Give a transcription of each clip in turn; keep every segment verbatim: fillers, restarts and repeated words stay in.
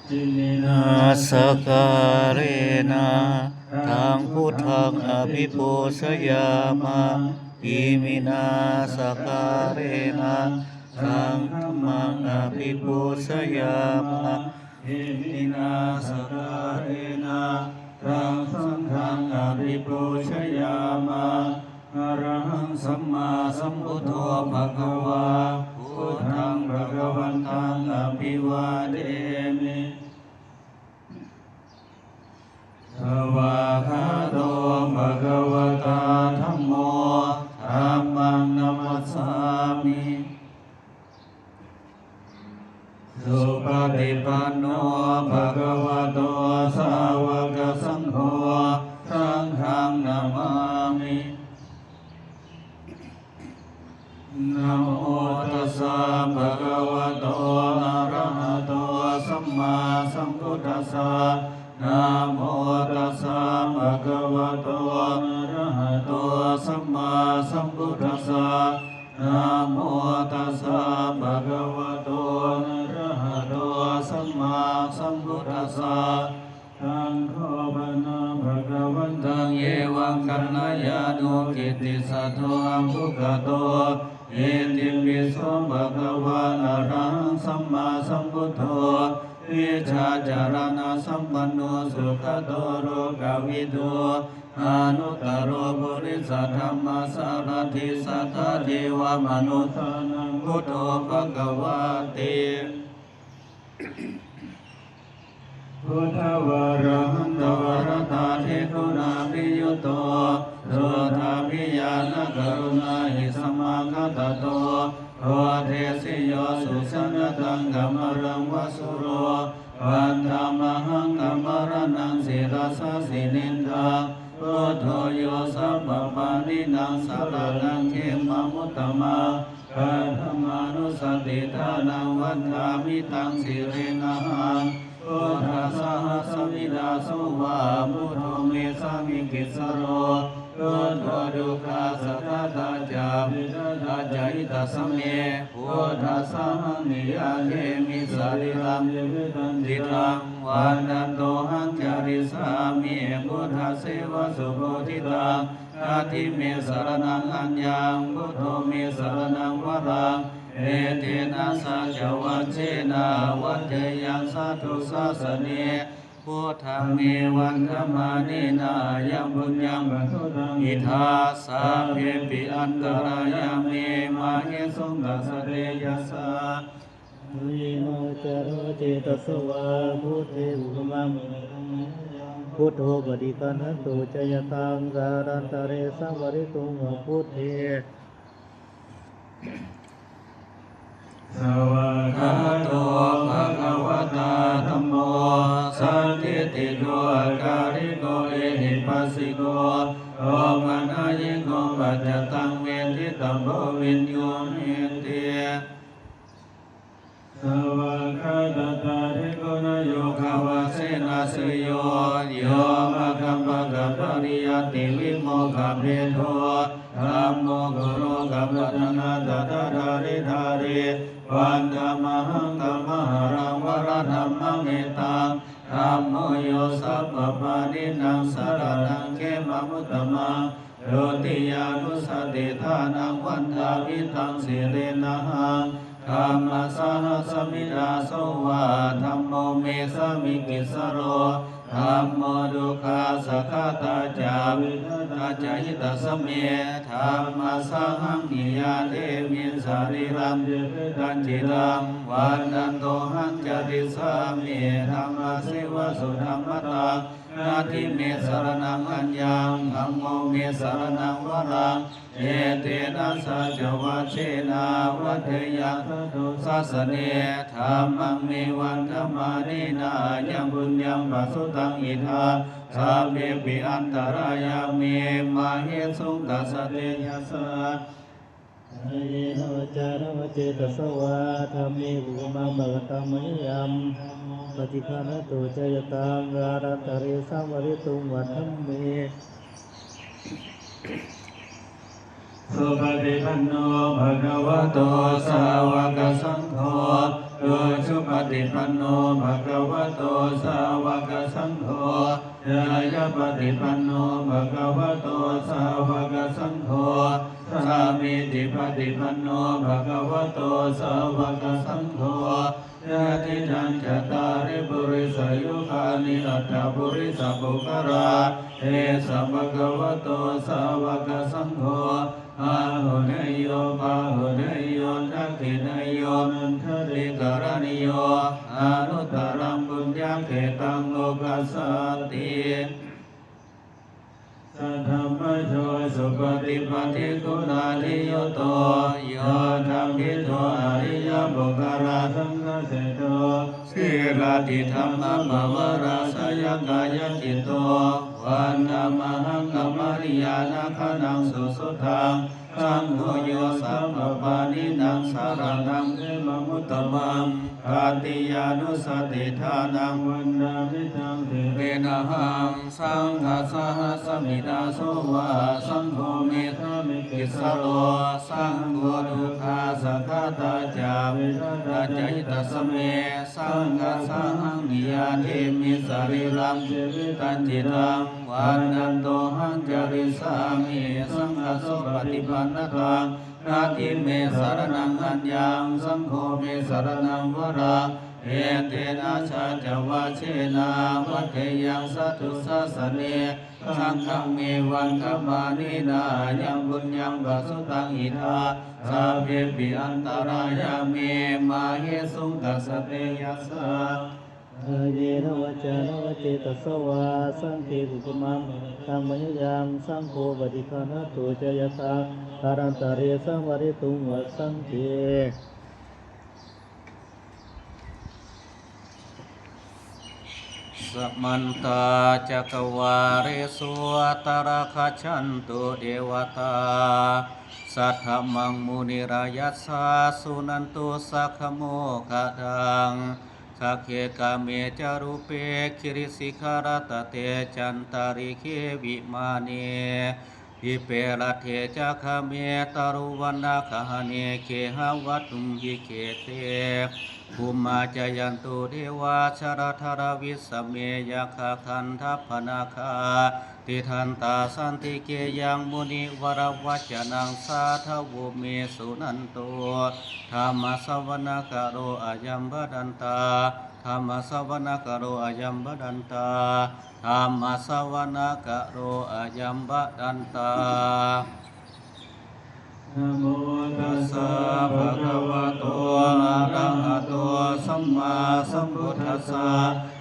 Iminā sakkārena taṃ buddhaṃ abhipūjayāma. Iminā sakkārena taṃ dhammaṃ abhipūjayāma. Iminā sakkārena taṃ saṅghaṃ abhipūjayāma. Arahaṃ sammāsambuddho bhagavā, buddhaṃ bhagavantaṃ abhivādemi. Svākkhāto bhagavatā dhammo, dhammaṃ namassāmi. Supaṭipanno bhagavato sāvakasaṅgho, saṅghaṃ namāmi. Namo tassa bhagavato arahato sammāsambuddhassa. Namo tassa bhagavato arahato sammāsambuddhassa. Namo tassa bhagavato arahato sammāsambuddhassa. Taṃ kho pana bhagavantaṃ evaṃ kaṇhāya nukittisaddo abbhuggato. Itipi so bhagavā arahaṃ sammāsambuddho, vijjācaraṇasampanno sugato lokavidū, anuttaro purisadammasārathi satthā devamanussānaṃ buddho bhagavāti. Buddhavārahantavaratādiguṇābhiyutto, suddhābhiñāṇakaruṇāhi samāgatatto, bodhesi yo sujanataṃ kamalaṃva sūro, vandāmahaṃ tamaraṇaṃ sirasā jinendaṃ. Buddho yo sabbapāṇīnaṃ saraṇaṃ khemamuttamaṃ, katamānussatiṭṭhānaṃ vandāmi taṃ sirenahaṃ. Buddhassāhasmi dāso va buddho me sāmikissaro, buddho dukkhassa ghātā ca vidhātā ca hitassa me, buddhassāhaṃ niyyādemi sarīrañjīvitañcidaṃ. Vandantohaṃ carissāmi buddhasseva subodhitaṃ, natthi me saraṇaṃ aññaṃ, buddho me saraṇaṃ varaṃ, etena saccavajjena vaḍḍheyyaṃ satthu sāsane. Buddhaṃ me vandamānena yaṃ puññaṃ pasutaṃ idha, sabbepi antarāyā me māhesuṃ tassa tejasā. Ayena vācāro cetasā vā, buddhe kukammaṃ pakataṃ mayā yaṃ, buddho paṭiggaṇhatu accayantaṃ, kālantare saṃvarituṃ va buddhe. Svākkhāto bhagavatā dhammo, sandiṭṭhiko akāliko ehipassiko, opanayiko paccattaṃ veditabbo viññūhīti. Svākkhātatādiguṇayogavasena seyyo, yo maggapākapariyattivimokkhabhedo, dhammo kulokapatanā tadadhāridhāri, vandāmahaṃ tamaharaṃ varadhammametaṃ. Dhammo yo sabbapāṇīnaṃ saraṇaṃ khemamuttamaṃ, dutiyānussatiṭṭhānaṃ vandāmi taṃ sirenahaṃ. Dhammassāhasmi dāso va, dhammo me sāmikissaro, dhammo dukkhassa ghātā ca vidhātā ca hitassa me, dhammassāhaṃ niyyādemi sarīrañjīvitañcidaṃ. Vandantohaṃ carissāmi dhammasseva sudhammataṃ, natthi me saraṇaṃ aññaṃ, dhammo me saraṇaṃ varaṃ, etena saccavajjena vaḍḍheyyaṃ satthu sāsane. Dhammaṃ me vandamānena yaṃ puññaṃ pasutaṃ idha, sabbepi antarāyā me māhesuṃ tassa tejasā. Kāyena vācāya va cetasā vā, dhamme kukammaṃ pakataṃ mayā yaṃ, paṭiggaṇhatu accayantaṃ, kālantare saṃvarituṃ va dhamme. Supaṭipanno bhagavato sāvakasaṅgho, ujupaṭipanno bhagavato sāvakasaṅgho, ñāyapaṭipanno bhagavato sāvakasaṅgho, sāmīcipaṭipanno bhagavato sāvakasaṅgho, yadidaṃ cattāri purisayugāni aṭṭha purisapuggalā, esa bhagavato sāvakasaṅgho, āhuneyyo pāhuneyyo dakkhiṇeyyo añjalikaraṇīyo, anuttaraṃ puññakkhettaṃ lokassāti. Saddhammajo supaṭipattiguṇādiyutto, yoṭṭhabbidho ariyapuggalāsaṅgaseṭṭho, sīlādidhammapavarāsayakāyacitto, vandāmahaṃ kamaliyānaganāṃ susuddhaṃ. Saṅgho yo sabbapāṇīnaṃ saraṇaṃ khemamuttamaṃ, tatiyānussatiṭṭhānaṃ vandāmi taṃ sirenahaṃ. Saṅghassāhasmi dāso va, saṅgho me sāmikissaro, saṅgho dukkhassa ghātā ca, vidhātā ca hitassa me. Saṅghassāhaṃ niyyādemi sarīrañjīvitañcidaṃ, vandantohaṃ carissāmi saṅghassopaṭipannataṃ. Natthi me saraṇaṃ aññaṃ, saṅgho me saraṇaṃ varaṃ, etena saccavajjena vaḍḍheyyaṃ satthu sāsane. Saṅghaṃ me vandamānena yaṃ puññaṃ pasutaṃ idha, sabbepi antarāyā me māhesuṃ tassa tejasā. Kāyena vācāya va cetasā vā, saṅghe kukammaṃ pakataṃ mayā yaṃ, saṅgho paṭiggaṇhatu accayantaṃ, kālantare saṃvarituṃ va saṅghe. Samantā cakkavāḷesu atrāgacchantu devatā, saddhammaṃ munirājassa suṇantu saggamokkhadaṃ. Sagge kāme ca rūpe girisikharataṭe cantalikkhe vimāne, dīpe raṭṭhe ca gāme taruvanagahane gehavatthumhi khette, bhummā cāyantu devā jalathalavisame yakkhagandhabbanāgā, tiṭṭhantā santike yaṃ munivaravacanaṃ sādhavo me suṇantu. Dhammassavanakālo ayam bhadantā. Dhammassavanakālo ayam bhadantā. Dhammassavanakālo ayam bhadantā. Namo tassa bhagavato arahato sammāsambuddhassa.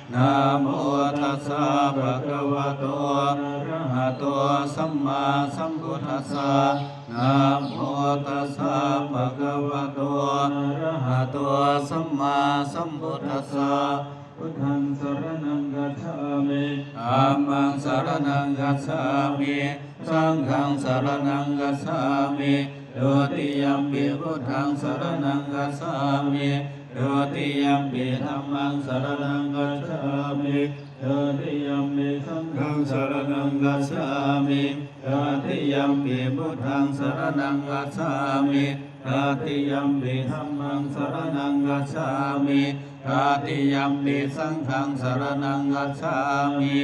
Namo tassa bhagavato arahato sammāsambuddhassa. Namo tassa bhagavato arahato sammāsambuddhassa. Buddhaṃ saraṇaṃ gacchāmi. Dhammaṃ saraṇaṃ gacchāmi. Saṅghaṃ saraṇaṃ gacchāmi. Dutiyampi buddhaṃ saraṇaṃ gacchāmi. Dutiyampi dhammaṃ saraṇaṃ gacchāmi. Dutiyampi saṅghaṃ saraṇaṃ gacchāmi. Tatiyampi buddhaṃ saraṇaṃ gacchāmi. Tatiyampi dhammaṃ saraṇaṃ gacchāmi. Tatiyampi saṅghaṃ saraṇaṃ gacchāmi.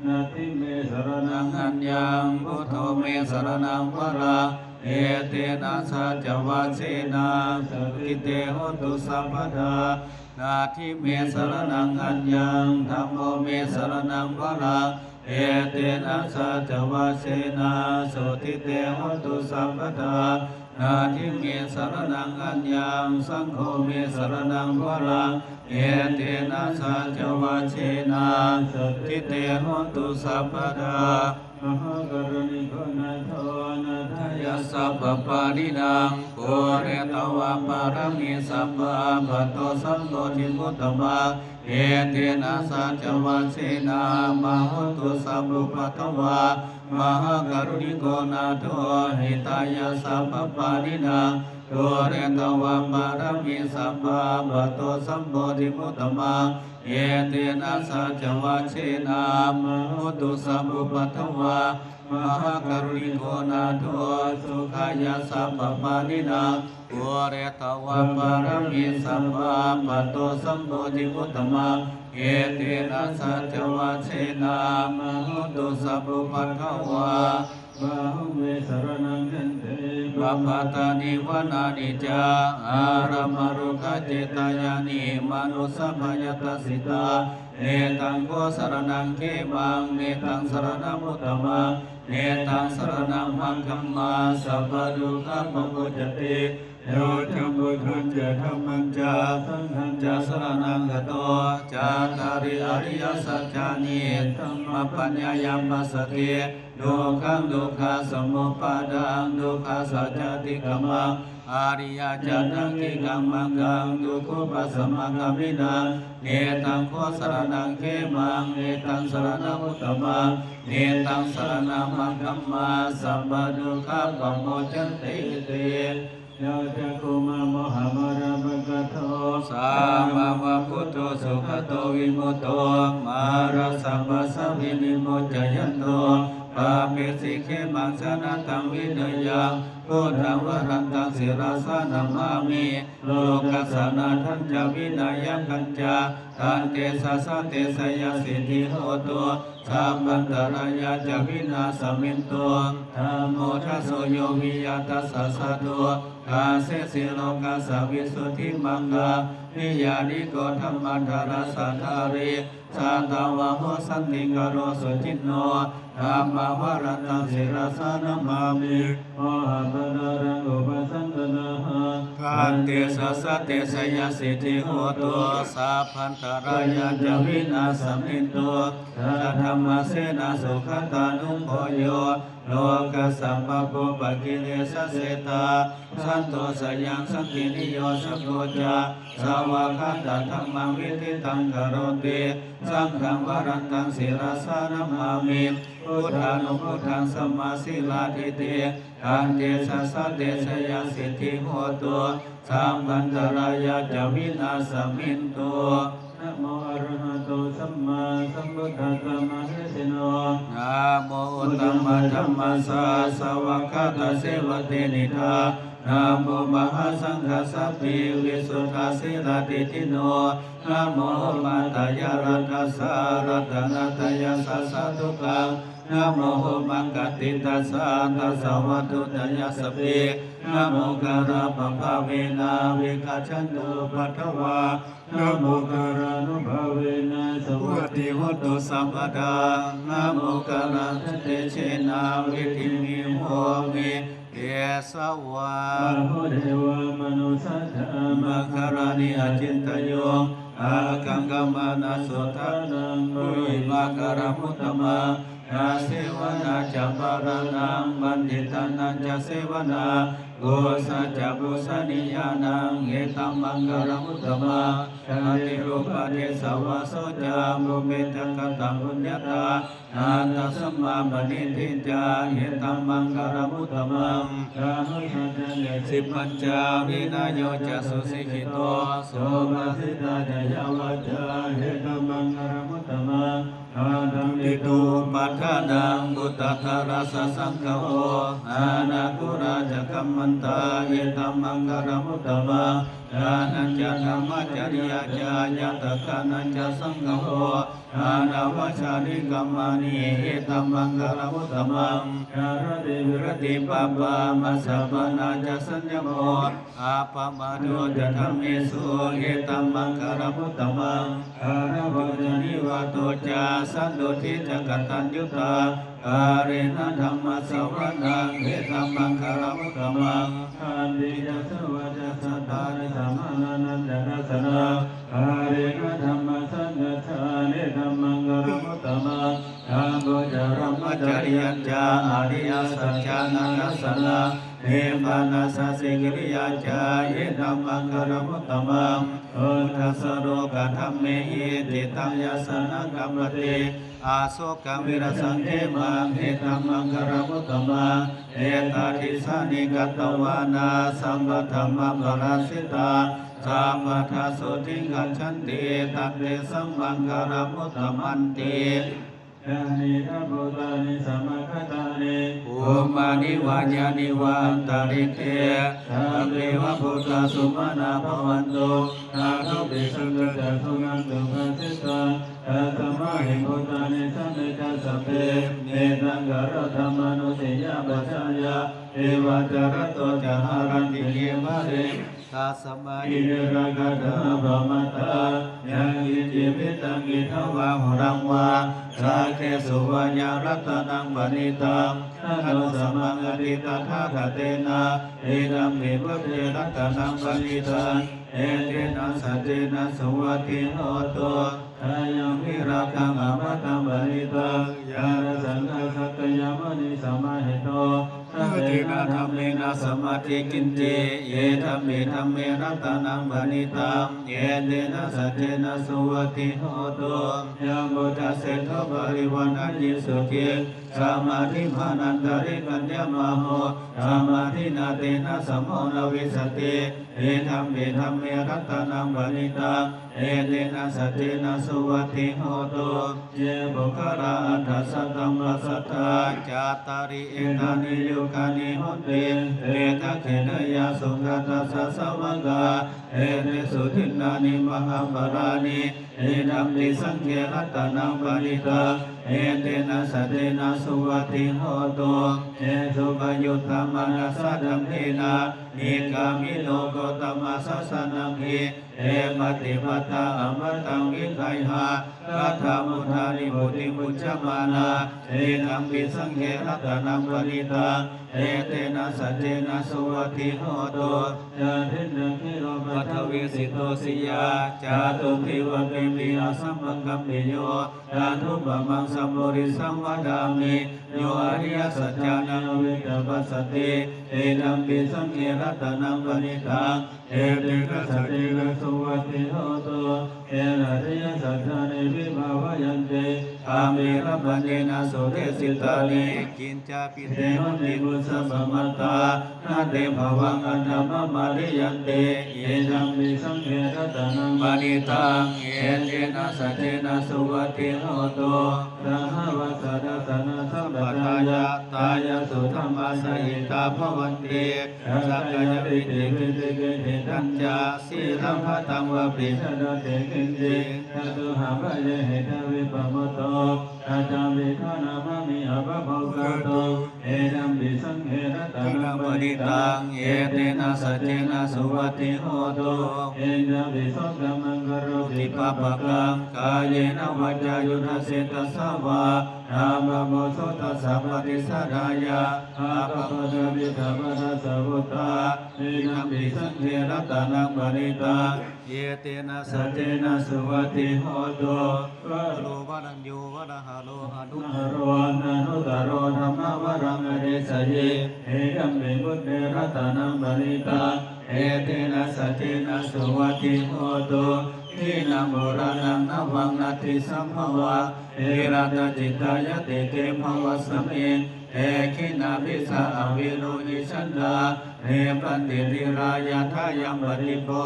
Natthi me saraṇaṃ aññaṃ, buddho me saraṇaṃ varaṃ, etena saccavajjena sotthi te hotu sabbadā. Natthi me saraṇaṃ aññaṃ, dhammo me saraṇaṃ varaṃ, etena saccavajjena sotthi te hotu sabbadā. Natthi me saraṇaṃ aññaṃ, saṅgho me saraṇaṃ varaṃ, etena saccavajjena sotthi te hotu sabbadā. Mahākāruṇiko nātho, nāthayi sabbapāṇinaṃ, pūretvā pāramī sabbā, patto sambodhimuttamaṃ, etena saccavajjena, mā hontu sabbupaddavā. Mahākāruṇiko nātho, hitāya sabbapāṇinaṃ, pūretvā pāramī sabbā, patto sambodhimuttamaṃ, etena saccavajjena, mā hontu sabbupaddavā. Mahākāruṇiko nātho, sukhāya sabbapāṇinaṃ, pūretvā pāramī sabbā, patto sambodhimuttamaṃ. Etena saccavajjena, mā hontu sabbupaddavā. Bahū me saraṇaṃ ente, pabbatāni vanāni ca, ārāmarukkhacetyāni, manussapāyatasitā. Netaṃ kho saraṇaṃ khemaṃ, netaṃ saraṇamuttamaṃ, netaṃ saraṇamagghamha, sabbadukkhā pamuccati. Yo ca buddhañca dhammañca saṅghañca saraṇaṃ gato, cattāri ariyasaccāni, sammappaññāya passati. Dukkhaṃ dukkhasamuppadaṃ, dukkhassa ca atikkamaṃ, ariyacānaṃ tīkamaggaṃ, dukkhūpasamagāminaṃ. Netaṃ kho saraṇaṃ khemaṃ, netaṃ saraṇamuttamaṃ, netaṃ saraṇamagghamha, sabbadukkhā pamuccantīti. Yo cakkhumā mohamalāpakaṭṭho, sāmaṃ va buddho sugato vimutto, mārassa pāsā vinimocayanto, pāpesi khemaṃ janataṃ vineyyaṃ. Buddhaṃ varantaṃ sirasā namāmi, lokassa nāthañca vināyakañca, tantejasā te jayasiddhi hotu, sabbantarāyā ca vināsamentu. Dhammo dhajo yo viya tassa satthu, dassesi lokassa visuddhimaggaṃ, niyyāniko dhammadharassa dhārī, sātāvaho santikaro suciṇṇo. Dhammaṃ varantaṃ sirasā namāmi, mohappadālaṃ upasantadāhaṃ, tantejasā te jayasiddhi hotu, sabbantarāyā ca vināsamentu. Saddhammasenā sugatānugo yo, lokassa pāpūpakilesajetā, santo sayaṃ santiniyojako ca, svākkhātadhammaṃ viditaṃ karoti. Saṅghaṃ varantaṃ sirasā namāmi, buddhānubuddhaṃ sammāsīladiṭṭhiṃ, tantejasā te jayasiddhi hotu, sabbantarāyā ca vināsamentu. Namo arahato sammāsambuddhassa mahesino. Namo uttamadhammassa svākkhātasseva tenidha. Namo mahāsaṅghassāpi visuddhasīladiṭṭhino. Namo omātyāraddhassa ratanattayassa sādhukaṃ. Namo omakātītassa tassa vatthuttayassapi. Namokārappabhāvena vigacchantu upaddavā. Namokārānubhāvena suvatthi hotu sabbadā. Namokārattejena vidhimhi homi tejavā, bahū devā manussā ca maṅgalāni acintayuṃ. Ākaṅkhamānā sotthānaṃ brūhi maṅgalamuttamaṃ. Asevanā ca bālānaṃ paṇḍitānañca sevanā, pūjā ca pūjanīyānaṃ etammaṅgalamuttamaṃ. Paṭirūpadesavāso ca pubbe ca katapuññatā, attasammāpaṇidhi ca etammaṅgalamuttamaṃ. Bāhusaccañca sippañca vinayo ca susikkhito, subhāsitā ca yā vācā etammaṅgalamuttamaṃ. Ayaṃ ṭhitūpapannā puttānārassa saṅgaho, anākulā ca kammantā etammaṅgalamuttamaṃ. Dānañca dhammacariyā ca ñātakānañca saṅgaho, anavajjāni kammāni etammaṅgalamuttamaṃ. Sārathi viratī pāpā majjapānā ca saññamo, appamādo ca dhammesu etammaṅgalamuttamaṃ. Gāravo ca nivāto ca santuṭṭhī ca kataññutā, kālena dhammassavanaṃ etammaṅgalamuttamaṃ. Khantī ca sovacassatā samaṇānañca dassanaṃ, kālena dhammasākacchā etammaṅgalamuttamaṃ. Tapo ca brahmacariyañca ariyasaccāna dassanaṃ, nibbānasacchikiriyā ca etammaṅgalamuttamaṃ. Phuṭṭhassa lokadhammehi cittaṃ yassa na kampati, asokaṃ virajaṃ khemaṃ etammaṅgalamuttamaṃ. Etādisāni katvāna sabbatthamaparājitā, sabbattha sotthiṃ gacchanti tantesaṃ maṅgalamuttamanti. Yānīdha bhūtāni samāgatāni, bhummāni vā yāni va antalikkhe, sabbe va bhūtā sumanā bhavantu, athopi sakkacca suṇantu bhāsitaṃ. Tasmā hi bhūtā nisāmetha sabbe, mettaṃ karotha mānusiyā pajāya, divā ca ratto ca haranti ye baliṃ, tasmā hi ne rakkhatha appamattā. Yaṅkiñci vittaṃ idha vā huraṃ vā, saggesu vā yaṃ ratanaṃ paṇītaṃ, na no samaṃ atthi tathāgatena, idampi buddhe ratanaṃ paṇītaṃ, etena saccena suvatthi hotu. Khayaṃ virāgaṃ amataṃ paṇītaṃ, yadajjhagā sakyamunī samāhito, na tena dhammena samatthi kiñci, idampi dhamme ratanaṃ paṇītaṃ, etena saccena suvatthi hotu. Yambuddhaseṭṭho parivaṇṇayī sukhī, samādhimānantarikaññamāhu, samādhinā tena samo na vijjati, idampi dhamme ratanaṃ paṇītaṃ, etena saccena suvatthi hotu. Ye puggalā aṭṭha sataṃ pasatthā, cattāri etāni yugāni honti, te dakkhiṇeyyā sugatassa sāvakā, etesu dinnāni mahapphalāni, idampi saṅghe ratanaṃ paṇītaṃ, etena saccena suvatthi hotu. Ye suppayuttā manasā daḷhena, nikkāmino gotamasāsanamhi, te pattipattā amataṃ vigayha, laddhā mudhā nibbutiṃ bhuñjamānā, idampi saṅghe ratanaṃ paṇītaṃ, etena saccena suvatthi hotu. Yathindakhīlo paṭhaviṃ sito siyā, catubbhi vātebhi asampakampiyo, tathūpamaṃ sappurisaṃ vadāmi, yo ariyasaccāni avecca passati, idampi saṅghe ratanaṃ paṇītaṃ, etena saccena suvatthi hotu. Ye ariyasaccāni vibhāvayanti, gāmeramāṇena sudesitāni, kiñcāpi te honti bhusappamattā, na te bhavaṃ aṭṭhamamādiyanti, idampi saṅghe ratanaṃ paṇītaṃ, etena saccena suvatthi hotu. Sahāvassa dassanasampadāya, tāyāsu dhammā jahitā bhavanti, sakkāyadiṭṭhi vicikicchitañca, sīlabbataṃ vāpi yadatthi kiñci, tato ābhāye hitaṃ vippamutto, tathāpidhaṃ namāmi appaokātuṃ, idampi saṅghe ratanaṃ paṇītaṃ, etena saccena suvatthi hotu. Idampi so dhammaṃ karoti pāpakaṃ, kāyena vācāyuda cetasā vā, appamādo tassa paṭicchādāya, appamādaṃ viddhā padassavuttā, idampi saṅghe ratanaṃ paṇītaṃ, etena saccena suvatthi hotu. Varado varaññū varāharo anuttaro, anuttaro dhammavaraṃ adesayī, idampi buddhe ratanaṃ paṇītaṃ, etena saccena suvatthi hotu. Khīṇaṃ purāṇaṃ navaṃ natthi sambhavaṃ, virattacittāyatike bhavasmiṃ, te khīṇabījā avirūḷhichandā, nibbanti dhīrā yathāyampadīpo,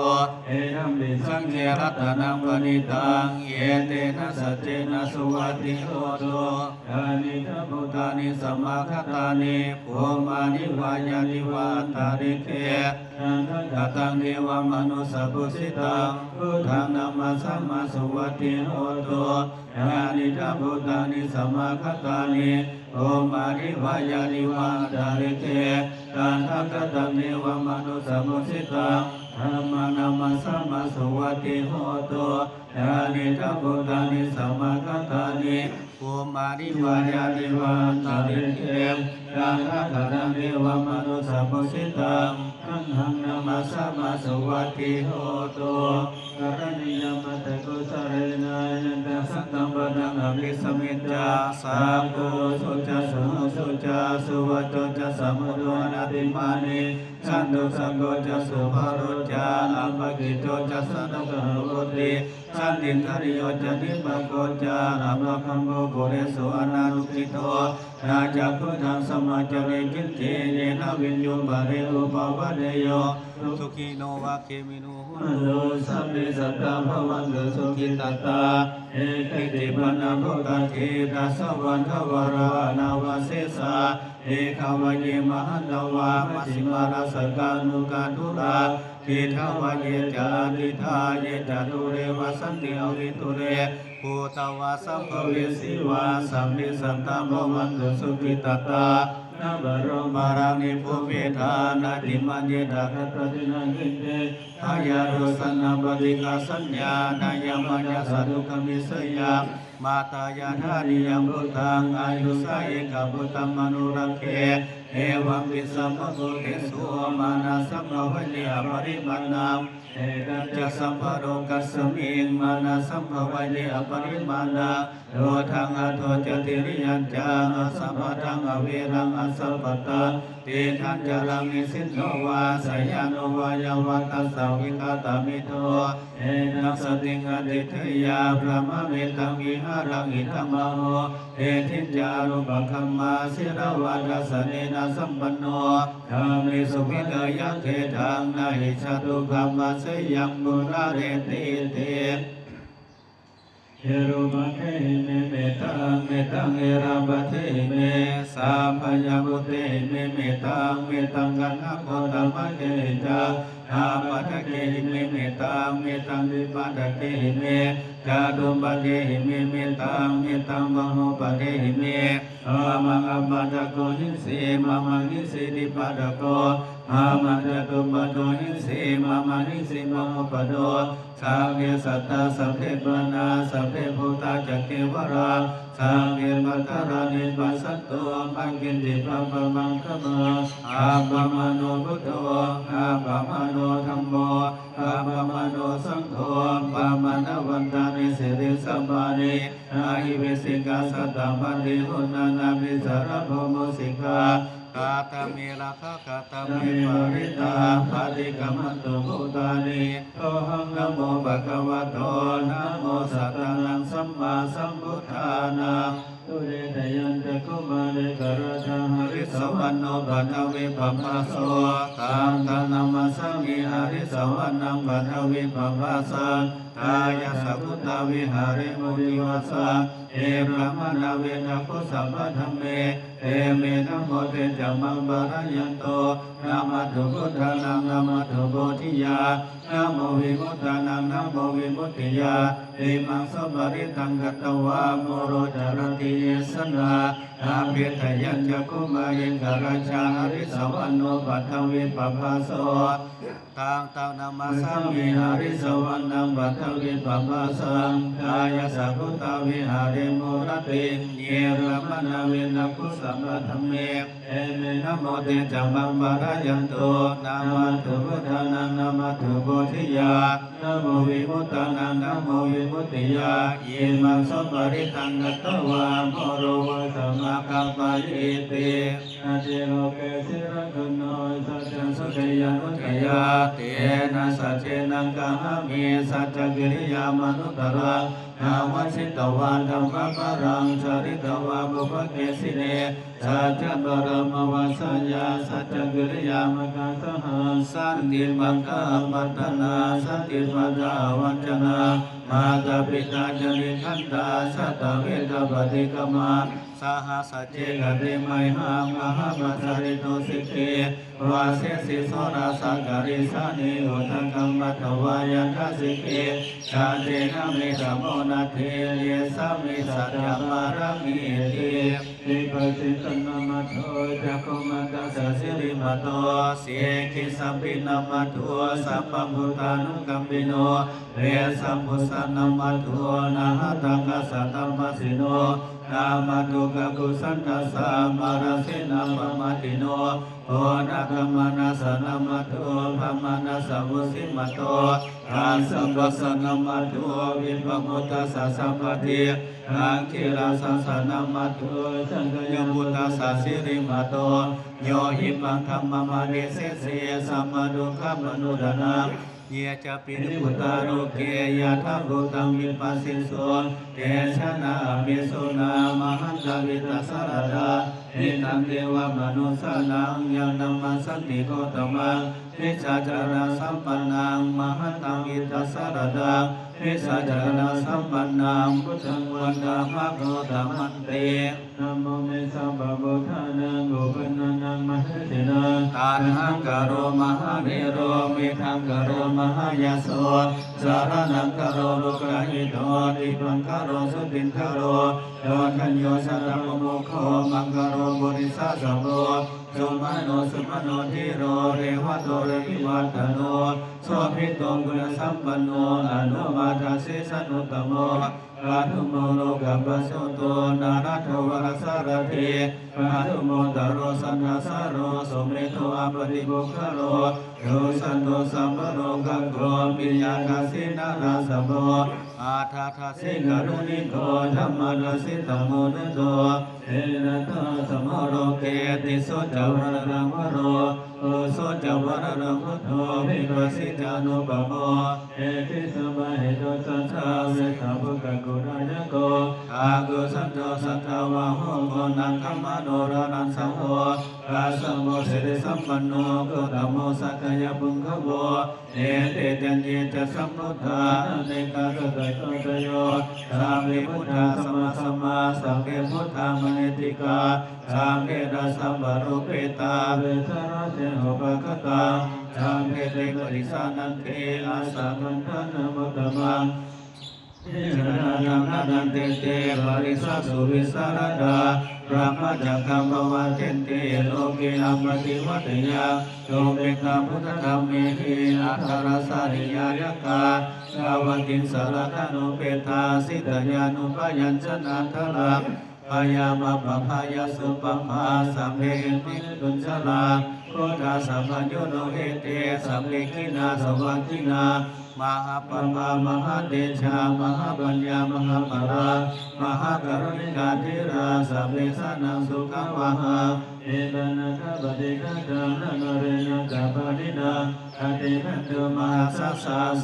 idampi saṅghe ratanaṃ paṇītaṃ, etena saccena suvatthi hotu. Yānīdha bhūtāni samāgatāni, bhummāni vā yāni va antalikkhe, tathāgataṃ devamanussapūjitaṃ, buddhaṃ namassāma suvatthi hotu. Yānīdha bhūtāni samāgatāni, bhummāni vā yāni va antalikkhe, tathāgataṃ devamanussapūjitaṃ, dhammaṃ namassāma suvatthi hotu. Yānīdha bhūtāni samāgatāni, bhummāni vā yāni va antalikkhe, tathāgataṃ devamanussapūjitaṃ, saṅghaṃ namassāma suvatthi hotu. Karaṇīyamatthakusalena, yassa santaṃ padaṃ abhisamecca, sakkuruṃ ujuca suhujuca, suvaco cassa mudu anatimānī, santussako ca subharo ca appakicco ca sallahukavutti, santindriyo ca nipako ca appagabbho kulesu ananugiddho. Na ca khuddaṃ samācare kiñci yena viññū pare upavadeyyuṃ. Sukhino vā khemino hontu sabbe sattā bhavantu sukhitattā. Ye keci pāṇabhūtatthi tasā vā thāvarā anavasesā, dīghā vā ye mahantā vā majjhimā rassakā aṇukathūlā, diṭṭhā vā ye ca adiṭṭhā ye ca dūre vasanti avidūre, bhūtā vā sambhavesī vā sabbe sattā bhavantu sukhitattā. Na paro paraṃ nibbūmettha nātimaññetha katthaci naṃ kiñci, byārosanā paṭighasaññā nāññamaññassa dukkhamiccheyya. Mātā yathā niyaṃ puttaṃ āyusā ekaputtamanurakkhe, evampi sabbabhūtesu mānasaṃ bhāvaye aparimāṇaṃ. Etañca sabbalokasmiṃ mānasaṃ bhāvaye aparimāṇaṃ, uddhaṃ adho ca tiriyañca asambādhaṃ averaṃ asapattaṃ. Tiṭṭhañcaraṃ nisinno vā sayāno vā yāvatassa vigatamiddho, etaṃ satiṃ adhiṭṭheyya brahmametaṃ vihāraṃ idhamāhu. Diṭṭhiñca anupagamma sīlavā dassanena sampanno, kāmesu vineyya gedhaṃ na hi jātu gabbhaseyyaṃ punaretīti. Ye rūpakehi me mettaṃ, mettaṃ ye rāpadehi me, sabbāya bhūtehi me mettaṃ, mettaṃ kaṇhakoṭṭabbākehi ca, nāpadehi me mettaṃ, mettaṃ dipadehi me, catupadehi me mettaṃ, mettaṃ bahupadehi me. Mamaṃ appādako hiṃsi, mamaṃ hiṃsi dipadako, mamaṃ catupado hiṃsi, mamaṃ hiṃsi bahupado. Sabbe sattā sabbe pāṇā sabbe bhūtā ca kevalā, sabbe bhadrāni passantu, mā kiñci pāpamāgamā. Appamāṇo buddho, appamāṇo dhammo, appamāṇo saṅgho, pamāṇavantāni siriṃsapāni, ahi vicchikā satapadī uṇṇānābhī sarabū mūsikā. Katā me rakkhā, katā me parittā, paṭikkamantu bhūtāni. Sohaṃ namo bhagavato, namo sattannaṃ sammāsambuddhānaṃ. Udetayañcakkhumā ekarājā, harissavaṇṇo paṭhavippabhāso. Taṃ taṃ namassāmi, harissavaṇṇaṃ paṭhavippabhāsaṃ. Tayajja guttā viharemu divasā. Ye brāhmaṇā vedagu sabbadhamme, te me namo te ca maṃ pālayantu. Namatthu buddhānaṃ, namatthu bodhiyā, namo vimuttānaṃ, namo vimuttiyā. Imaṃ so parittaṃ katvā moro carati esanā. Udetayañcakkhumā ekarājā, harissavaṇṇo paṭhavippabhāso. Taṃ taṃ namassāmi, harissavaṇṇaṃ paṭhavippabhāsaṃ. Tayajja guttā viharemu rattiṃ. Ye brāhmaṇā vedagu sabbadhamme, te me namo te ca maṃ pālayantu. Namatthu buddhānaṃ, namatthu bodhiyā, namo vimuttānaṃ, namo vimuttiyā. Imaṃ so parittaṃ katvā moro vāsamakappayīti. Natthi loke sīlaguṇo saccaṃ sutiyānudayā. Tena saccena kāhāmi saccakiriyamanuttaraṃ. Āvajjitvā dhammabalaṃ saritvā pubbake jine. Saccabalamavassāya saccakiriyamākāsahaṃ. Santi pakkhā apattanā santi pādā avañcanā. Mātā pitā ca nikkhantā jātaveda paṭikkama. Saha sacce kate mayhaṃ mahabbassariṇo sikhe. Vajjesi soḷasa karīsāni udakaṃ patvā yathā sikhe. Saccena me samo natthi yesā me saccapāramīti. Dīghajitana maggāya cakkhumantassa sirīmato. Sikhissapi namatthu sabbabhūtānukampino. Vessabhūsa namatthu ñātakassa tapassino. Namatthu kakusandhassa mārasenappamaddino. Odātamanassa namatthu brāhmaṇassa vusīmato, kassapassa namatthu vippamuttassa sabbadhi, aṅgīrasassa namatthu sakyaputtassa sirīmato, yo himaṃ dhammamadesesi sabbadukkhāpanūdanaṃ. Ye cāpi nibbutā loke yathābhūtaṃ vipassisuṃ, te janā apisuṇā mahantā vītasāradā, hitaṃ devamanussānaṃ yaṃ namassanti gotamaṃ, vijjācaraṇasampannaṃ mahantaṃ vītasāradaṃ, vijjācaraṇasampannaṃ buddhaṃ vandāma gotamanti. Namo me sabbabuddhānaṃ uppannānaṃ mahesinaṃ, taṇhaṅkaro mahāvīro, medhaṅkaro mahāyaso, saraṇaṅkaro lokahito, dīpaṅkaro jutindharo, koṇḍañño janapāmokkho, maṅgalo purisāsabho, sumano sumano dhīro, revato rativaḍḍhano, sobhito guṇasampanno, anomadassī januttamo, padumo lokapajjoto, nārado varasārathī, padumo taro saddhassaro, sumedho appaṭipuggalo, sujanto sabbalokaggo, piyadassī narāsabho, atthadassī kāruṇiko, dhammadassi tamonudo, sirathā samo loke, tisso ca varaṃ varo, puggo ca varaṃ buddho, vipassī ca anūpamo, ehi sabbahetusattā, vessabhukkhakuṇāyako, kakusandho satthavāho, koṇāgamano raṇañjaho, kassapo sirisampanno, gotamo sakyapuṅgavo, ete caññe ca sambuddhā, anekasatañca ādayo, sabbe buddhā sammāsambuddhā, sabbe buddhā mahiddhikā, sabbe dasapālopetā, vesālā seyyathāgatā, sabbe te paṭijānanti, assa kaṇhānamuttamaṃ. Ye janā ṭhānamandiṭṭhī, parijjhāsu vītarāgā, brahmacakkaṃ pavattenti, loke appaṭivattiyaṃ, upetā buddhadhammehi, attarāsā niyayakkha, yāvatissaraṇanupeṭṭhā, sītyānubyañjanādharā, bhayā pāpā bhayā cupaddavā, sabbe vipattipaṭibāhā, khuḍḍā sabbā dunnimittā, sabbe khīṇā saṃvatthanā, mahāpāpā mahātejā, mahāpaññā mahābala, mahākāruṇikā dhīrā, sabbe jānaṃ sukhāvahā, ettāvatā ca paṭiggaṇhā, naṃ kālena kappārinā, kataṃ candamānā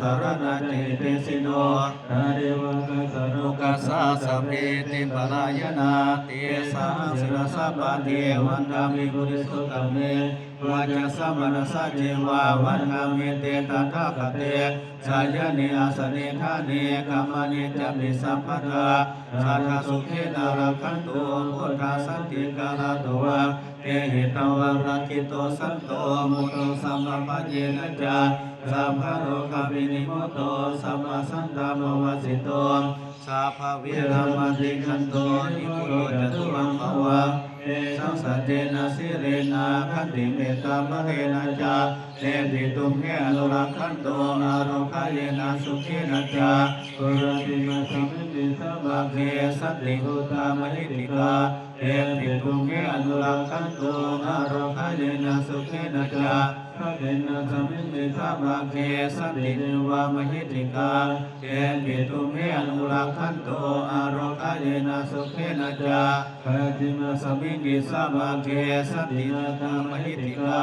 saraṇaggāhitesino, tathevākassa lokassa sabbe te parāyanā, tesaṃ sīlaṃ sāvati vandāmi purisuttame, vācāya manasā ceva vandāmete tathāgate, sayane āsane ṭhāne gamane capi sabbadā, sadā sukhena rakkhantu buddhā santikarā tuvaṃ, tehi taṃ vaṇṇakkhettaṃ santo muktā sabbabhayena ca, sabbarogavinimutto sabbasantāpavajjito, sabbaveramatikkanto nibbuto ca tuvaṃ bhava, evaṃ saccena sīlena khantimettābalena ca, tepi tumhe anurakkhantu ārogyena sukhena ca, puratthimāsmiṃ vissāmagge santi buddhā mahiddhikā, tepi tumhe anurakkhantu ārogyena sukhena ca, dakkhiṇāsmiṃ vissāmagge santi devā mahiddhikā, tepi tumhe anurakkhantu ārogyena sukhena ca, pacchimāsmiṃ vissāmagge santi nāgā mahiddhikā,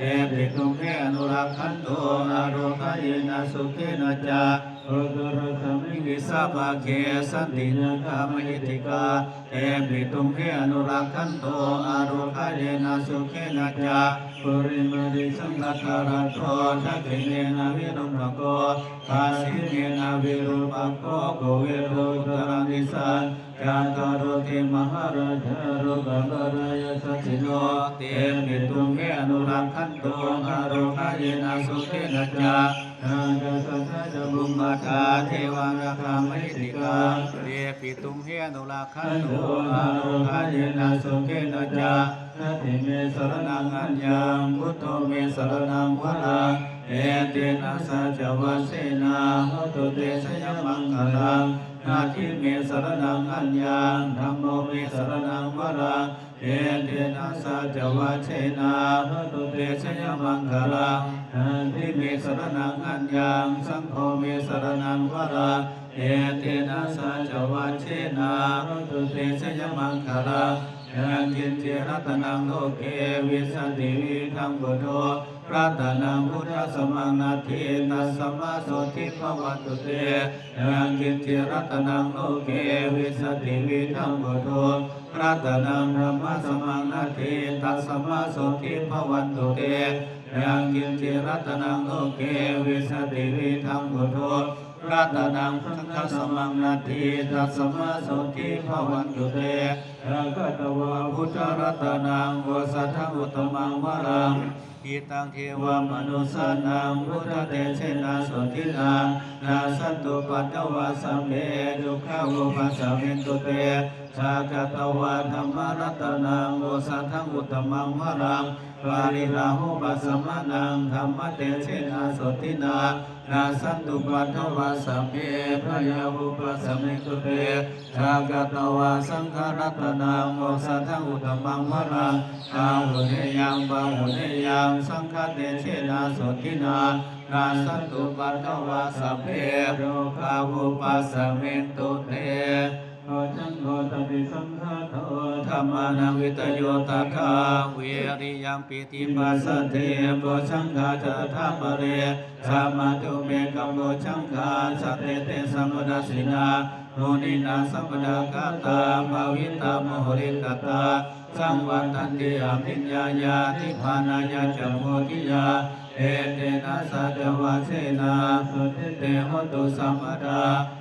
tepi tumhe anurakkhantu ārogyena sukhena ca, uttarāsmiṃ vissāmagge santi nāgā mahiddhikā, tepi tumhe anurakkhantu ārogyena sukhena ca, purimaṃ disaṃ dhataraṭṭho dakkhiṇena virūpakkho, pacchimena virūpakkho kuvero uttaraṃ disaṃ, cattāro te mahārājā lokapālā yasassi no, tepi tumhe anurakkhantu ārogyena sukhena ca, nāgā sādā ca bhummaṭṭhā devā nāgā mahiddhikā, tepi tumhe anurakkhantu ārogyena sukhena ca, natthi me saraṇaṃ aññaṃ buddho me saraṇaṃ varaṃ, Etena saccavajjena hotu te jayamaṅgalaṃ. Natthi me saraṇaṃ aññaṃ, dhammo me saraṇaṃ varaṃ. Etena saccavajjena hotu te jayamaṅgalaṃ. Natthi me saraṇaṃ aññaṃ, saṅgho me saraṇaṃ varaṃ. Etena saccavajjena hotu te jayamaṅgalaṃ. Yaṅkiñci ratanaṃ loke vijjati vividhaṃ puthu, ratanaṃ buddhasamaṃ natthi, tasmā sotthī bhavantu te. Yaṅkiñci ratanaṃ loke vijjati vividhaṃ puthu, ratanaṃ dhammasamaṃ natthi, tasmā sotthī bhavantu te. Yaṅkiñci ratanaṃ loke vijjati vividhaṃ puthu, ratanaṃ saṅghasamaṃ natthi, tasmā sotthī bhavantu te. Sakkatvā buddharatanaṃ osathaṃ uttamaṃ varaṃ, hitaṃ devamanussānaṃ buddhatejena sotthinā, nassantupaddavā sabbe dukkhā vūpasamentu te. Sakkatvā dhammaratanaṃ osathaṃ uttamaṃ varaṃ, pariḷāhūpasamanaṃ dhammatejena sotthinā, nassantupaddavā sabbe bhayā vūpasamentu te. Sakkatvā saṅgharatanaṃ osathaṃ uttamaṃ varaṃ, āhuneyyaṃ pāhuneyyaṃ saṅghatejena sotthinā, nassantupaddavā sabbe rogā vūpasamentu te. Bojjhaṅgo satisaṅkhāto dhammānaṃ vicayo tathā, viriyampītipassaddhi bojjhaṅgā ca tathāpare, samādhupekkhabojjhaṅgā sattete sabbadassinā, muninā sammadakkhātā bhāvitā bahulīkatā, saṃvattanti abhiññāya nibbānāya ca bodhiyā. Etena saccavajjena sotthi te hotu sabbadā.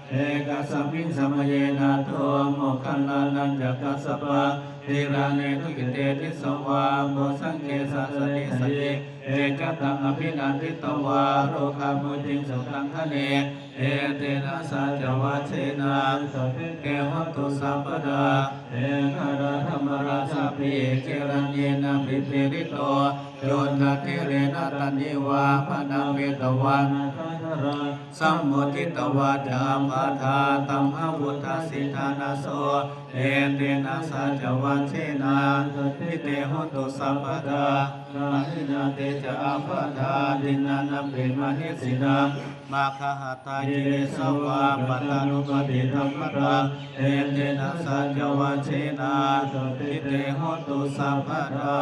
Ekasmiṃ samaye nātho moggallānañca kassapaṃ, gilāne dukkhite disvā bojjhaṅge sāsane sayi, te ca taṃ abhinanditvā rogā mucciṃsu taṅkhaṇe. Etena saccavajjena sotthi te hotu sabbadā. Ekarā dhammarājāpi gelaññenābhipīḷito, cundattherena taññeva bhaṇāpetvāna therā, sammoditvā ca ābādhā tamhā vuṭṭhāsi ṭhānaso. Etena saccavajjena sotthi te hotu sabbadā. Pahīnā te ca ābādhā tiṇṇannampi mahesinaṃ, maggāhatakilesā va pattānuppattidhammataṃ. Etena saccavajjena sotthi te hotu sabbadā.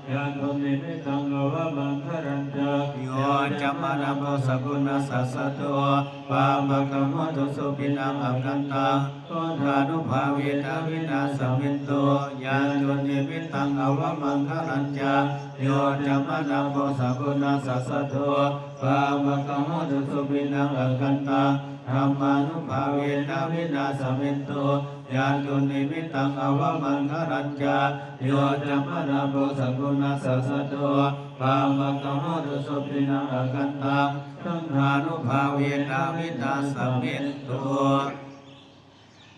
Yandunnimittaṃ avamaṅgalañca yo cāmanāpo sakuṇassa saddo, pāpaggaho dussupinaṃ akantaṃ buddhānubhāvena vināsamentu. Yandunnimittaṃ avamaṅgalañca yo cāmanāpo sakuṇassa saddo, pāpaggaho dussupinaṃ akantaṃ dhammānubhāvena vināsamentu. Yandunnimittaṃ avamaṅgalañca yo cāmanāpo sakuṇassa saddo, pāpaggaho dussupinaṃ akantaṃ saṅghānubhāvena vināsamentu.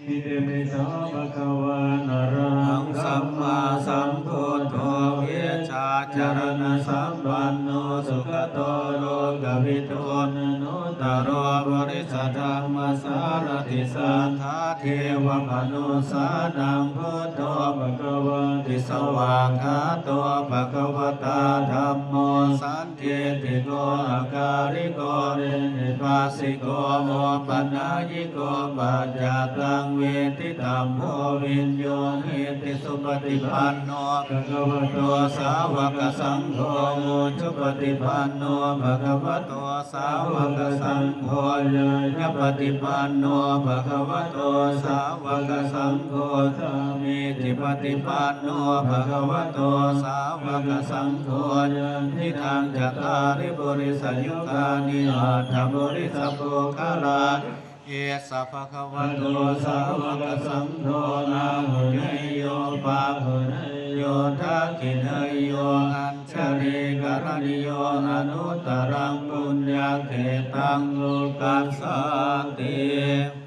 Itipi so bhagavā arahaṃ sammāsambuddho vijjācaraṇasampanno sugato lokavidū anuttaro purisadammasārathi satthā devamanussānaṃ buddho bhagavāti. Svākkhāto bhagavatā dhammo san diṭṭhiko akāliko ehipassiko opanayiko paccattaṃ veditabbo viññūhīti. Supaṭipanno bhagavato sāvakasaṅgho, ujupaṭipanno bhagavato sāvakasaṅgho, ñāyapaṭipanno bhagavato sāvakasaṅgho, sāmīcipaṭipanno bhagavato sāvakasaṅgho, yadidaṃ cattāri purisayugāni aṭṭha purisapuggalā, esa bhagavato sāvakasaṅgho, āhuneyyo pāhuneyyo dakkhiṇeyyo añjalikaraṇīyo anuttaraṃ puññakkhettaṃ lokassāti.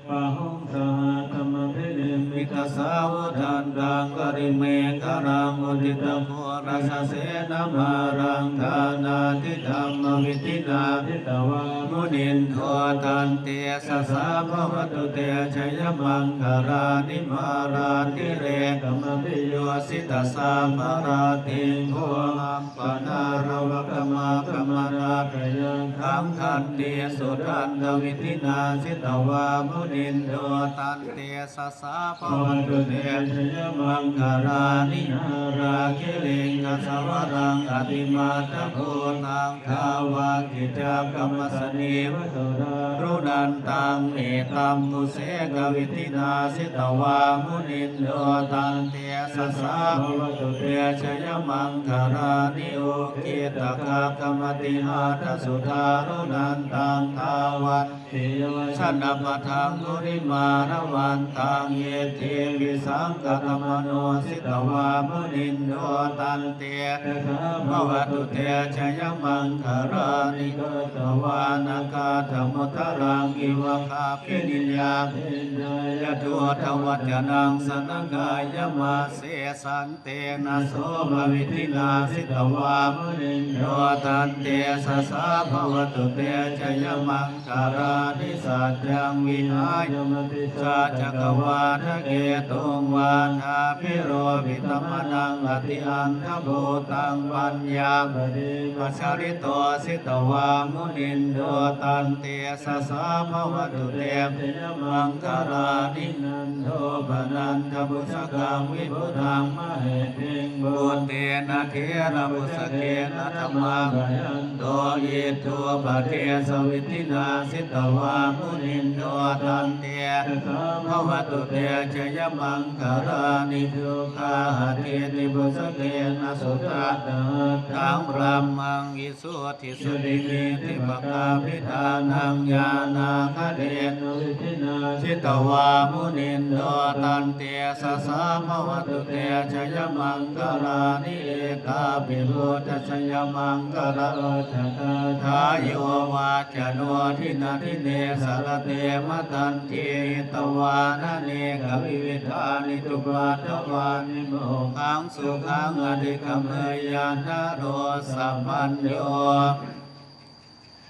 Bāhuṃ sahassamabhinimmitasāvudhantaṃ Mekhalaṃ uditaghorasasenamāraṃ dānādidhammavidhinā jitavā munindo tantejasā bhavatu te jayamaṅgalāni. Mārātirekamabhiyujjhitasabbarattiṃ ghorampanāḷavakamakkhamathaddhayakkhaṃ khantīsudantavidhinā jitavā munindo tantejasā bhavatu te jayamaṅgalāni. Nāḷāgiriṃ gajavaraṃ atimattabhūtaṃ dāvaggicakkamasanīva sudāruṇantaṃ mettambusekavidhinā jitavā munindo tantejasā bhavatu te jayamaṅgalāni. Ukkhittakhaggamatihatthasudāruṇantaṃ dhāvan tiyojanapathaṅgulimālavantaṃ iddhībhisaṅkhatamano jitavā munindo tantejasā bhavatu te jayamaṅgalāni. Katvāna kaṭṭhamudaraṃ iva gabbhinīyā ciñcāya duṭṭhavacanaṃ janakāyamajjhe san tena somavidhinā jitavā munindo tantejasā bhavatu te jayamaṅgalāni. Saccaṃ vihāya matisaccakavādaketuṃ vādābhiropitamanaṃ atiandhabhūtaṃ paññāpadīpajalito jitavā munindo tantejasā bhavatu te jayamaṅgalāni. Nandopanandabhujagaṃ vibudhaṃ mahiddhiṃ puttena therabhujagena damāpayanto iddhūpadesavidhinā jitavā munindo tantejasā bhavatu te jayamaṅgalāni. Duggāhadiṭṭhibhujagena sudaṭṭhahatthaṃ brahmaṃ visuddhijutimiddhibakābhidhānaṃ ñāṇāgadena vidhinā jitavā munindo tantejasā bhavatu te jayamaṅgalāni. Etāpi buddhajayamaṅgala-aṭṭhagāthā yo vācano dinadine sarate matandī hitvānanekavividhāni cupaddavāni mokkhaṃ sukhaṃ adhigameyya naro sapañño.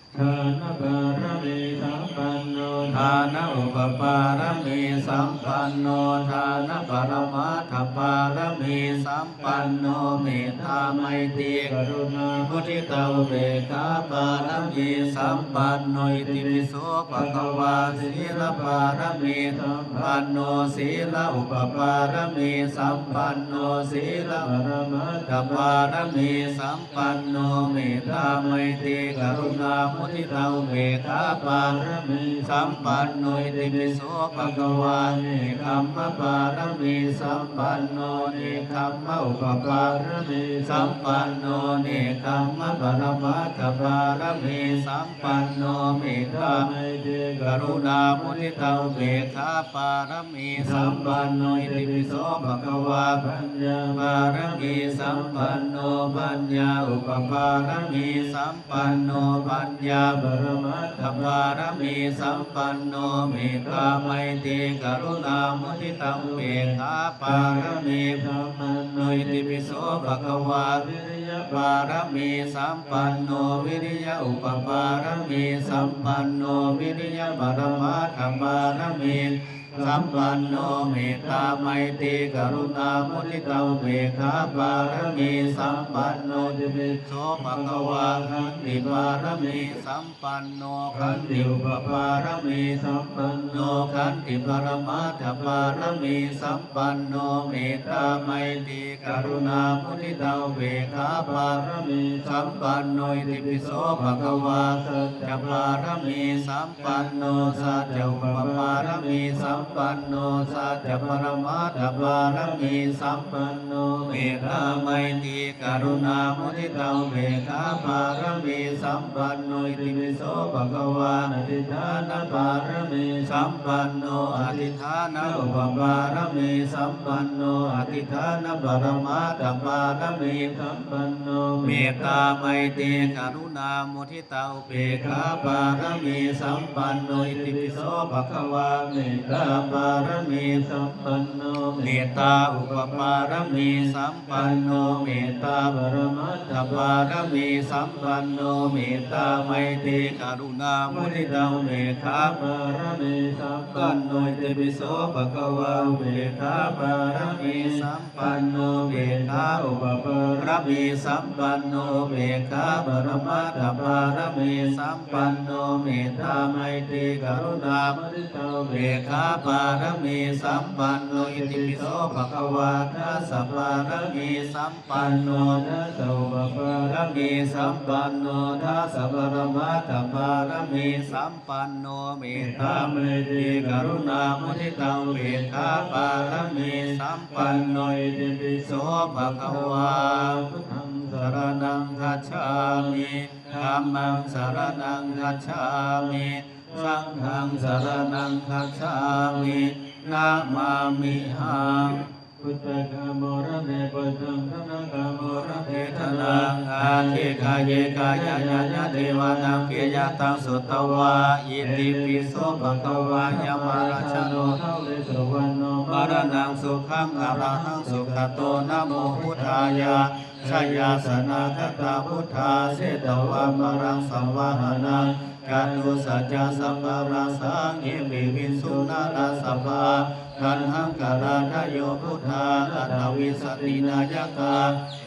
Dānapāramī sampanno dānaupapāramī sampanno dānaparamatthapāramī sampanno mettā maitrī karuṇā muditā upekkhā pāramī sampanno itipi so bhagavā. Sīlapāramī sampanno sīlaupapāramī sampanno sīlaparamatthapāramī sampanno mettā maitrī karuṇā muditā upekkhā pāramī sampanno itipi so bhagavā. Nekkhamma pāramī sampanno nekkhamma upapāramī sampanno nekkhamma paramatthapāramī sampanno mettā maitrī karuṇā muditā upekkhā pāramī sampanno itipi so bhagavā. Paññā pāramī sampanno paññā upapāramī sampanno paññā paramatthapāramī sampanno mettā maitrī karuṇā muditā upekkhā pāramī sampanno itipi so bhagavā. Viriya pāramī sampanno viriya upapāramī sampanno viriya paramatthapāramī sampanno mettā maitrī karuṇā muditā upekkhā pāramī sampanno itipi so bhagavā. Khanti pāramī sampanno khanti upapāramī sampanno khanti paramatthapāramī sampanno mettā maitrī karuṇā muditā upekkhā pāramī sampanno itipi so bhagavā. Sacca pāramī sampanno sacca upapāramī sampanno sacca paramatthapāramī sampanno mettā maitrī karuṇā muditā upekkhā pāramī sampanno itipi so bhagavā. Adhiṭṭhāna pāramī sampanno adhiṭṭhāna upapāramī sampanno adhiṭṭhāna paramatthapāramī sampanno mettā maitrī karuṇā muditā upekkhā pāramī sampanno itipi so bhagavā. Mettā pāramī sampanno, mettā upapāramī sampanno, mettā paramattha pāramī sampanno, mettā maitrī karuṇā muditā upekkhā pāramī sampanno, itipi so bhagavā upekkhā pāramī sampanno, mettā upapāramī sampanno, upekkhā paramattha pāramī sampanno, mettā maitrī karuṇā muditā upekkhā pāramī sampanno, itipi so bhagavā dasa pāramī sampanno, dasa upapāramī sampanno, dasa paramattha pāramī sampanno, mettā maitrī karuṇā muditā upekkhā pāramī sampanno, itipi so bhagavā. Buddhaṃ saraṇaṃ gacchāmi, dhammaṃ saraṇaṃ gacchāmi, saṅghaṃ saraṇaṃ gacchāmi, namāmihaṃ. Puttakāmo labhe puttaṃ, dhanakāmo labhe dhanaṃ, atthi kāye kāyañāñā, devānaṃ piyataṃ sutvā, itipi so bhagavā yamarājāno dāvaggicakkamasanīva, maraṇaṃ sukhaṃ arahaṃ sugato namo buddhāya. Jayāsanāgatā buddhā, jetvā māraṃ savāhanaṃ, catusaccāsabhaṃ rasaṃ, ye piviṃsu narāsabhā. Taṇhaṅkarādayo buddhā, aṭṭhavīsati nāyakā,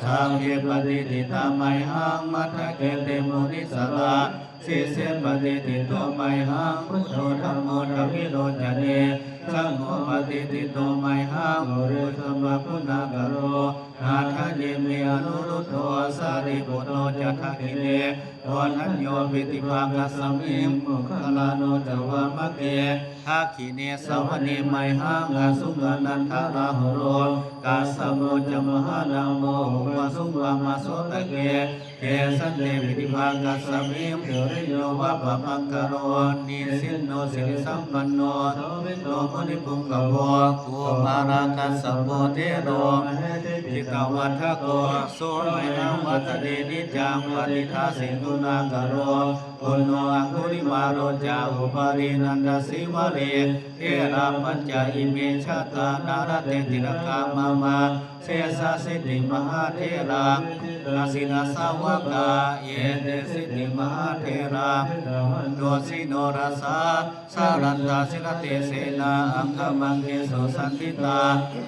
sabbe patiṭṭhitā mayhaṃ, matthake te munissarā. Sīse patiṭṭhito mayhaṃ, buddho dhammo dvilocane, saṅgho patiṭṭhito mayhaṃ, ure sabbaguṇākaro. Hadaye me anuruddho, sārīputto ca dakkhiṇe, koṇḍañño piṭṭhibhāgasmiṃ, moggallāno ca vāmake. Dakkhiṇe savane mayhaṃ, āsuṃ ānandarāhulo, kassapo ca mahānāmo, ubhāsuṃ vāmasotake. Kesante piṭṭhibhāgasmiṃ, suriyo va pabhaṅkaro, nisinno sirisampanno, sobhito munipuṅgavo. Kumārakassapo thero, mahesī cittavādako, so mayhaṃ vadane niccaṃ, patiṭṭhāsi guṇākaro. Puṇṇo aṅgulimālo ca, upālī nandasīvalī, therā pañca ime jātā, nalāṭe tilakā mama. Sesāsīti mahātherā, vijitā jinasāvakā, etesīti mahātherā, jitavanto jinorasā, jalantā jinatejenā, aṅgamaṅgesu saṇṭhitā.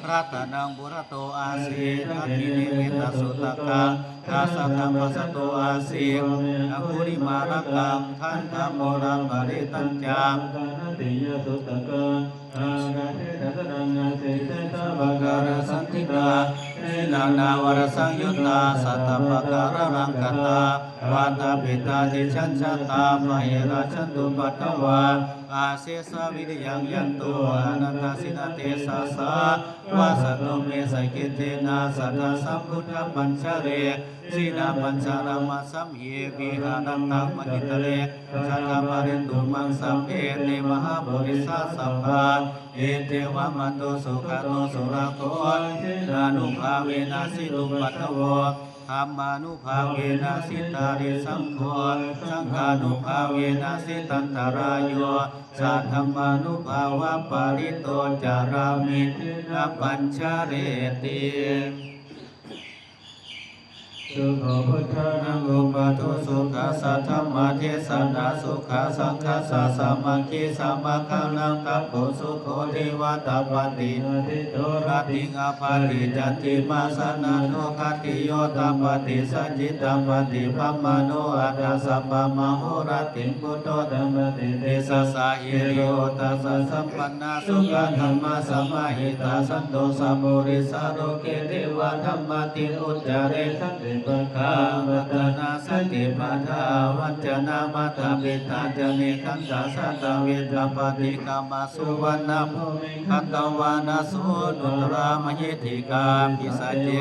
Ratanaṃ purato āsi, dakkhiṇe mettasuttakaṃ, dhajaggaṃ pacchato āsi, vāme aṅgulimālakaṃ, khandhamoraparittañca, āṭānāṭiyasuttakaṃ, ākāse chadanaṃ āsi, sesā pākārasaṇṭhitā. Jinānāvarasaṃyuttā, sattappākāralaṅkatā, vātapittādisañjātā, bāhirajjhattupaddavā. Asesā vinayaṃ yantu, anantajinatejasā, vasato me sakiccena, sadā sambuddhapañjare. Jinapañjaramajjhamhi, viharantaṃ mahītale, sadā pālentu maṃ sabbe, te mahāpurisāsabhā. Iccevamanto sugato surakkho, jinānubhāvena jitupaddavo, dhammānubhāvena jitārisaṅgho, saṅghānubhāvena jitantarāyo, saddhammānubhāvapālito carāmi jinapañjareti. Sukho buddhānaṃ uppādo sukha, saddhammadesanā sukhā, saṅghassa sāmaggī samaggānaṃ tapo sukho. Divā tapati ādicco, rattiṃ ābhāti candimā, sannaddho khattiyo tapati, sacchi tapati brāhmaṇo, atha sabbamahorattiṃ buddho tapati tejasā. Hiriottappasampannā sukkadhammasamāhitā, santo sappurisā loke devadhammāti vuccare. Santi pakkhā apattanā, santi pādā avañcanā, mātā pitā ca nikkhantā, jātaveda paṭikkama. Suvaṇṇabhūmiṃ gantvāna Soṇuttarā mahiddhikā, pisāce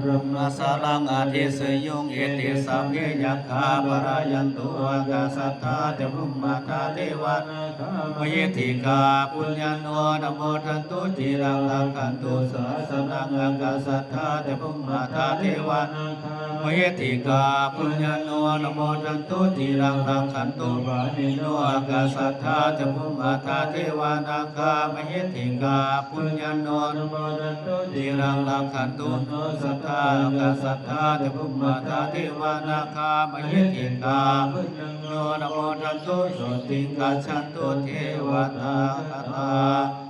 brahmajālaṃ adesayuṃ, ete sabbe yakkhā palāyantu. Ākāsaṭṭhā ca bhummaṭṭhā devā nāgā mahiddhikā, puññaṃ no anumodantu, ciraṃ rakkhantu sāsanaṃ. Ākāsaṭṭhā ca bhummaṭṭhā devā nāgā mahiddhikā, puññaṃ no anumodantu, ciraṃ rakkhantu pāṇino. Ākāsaṭṭhā ca bhummaṭṭhā devā nāgā mahiddhikā, puññaṃ no anumodantu, ciraṃ rakkhantu no sadā. Ākāsaṭṭhā ca bhummaṭṭhā devā nāgā mahiddhikā, puññaṃ no anumodantu, sotthiṃ gacchantu devatāgatā.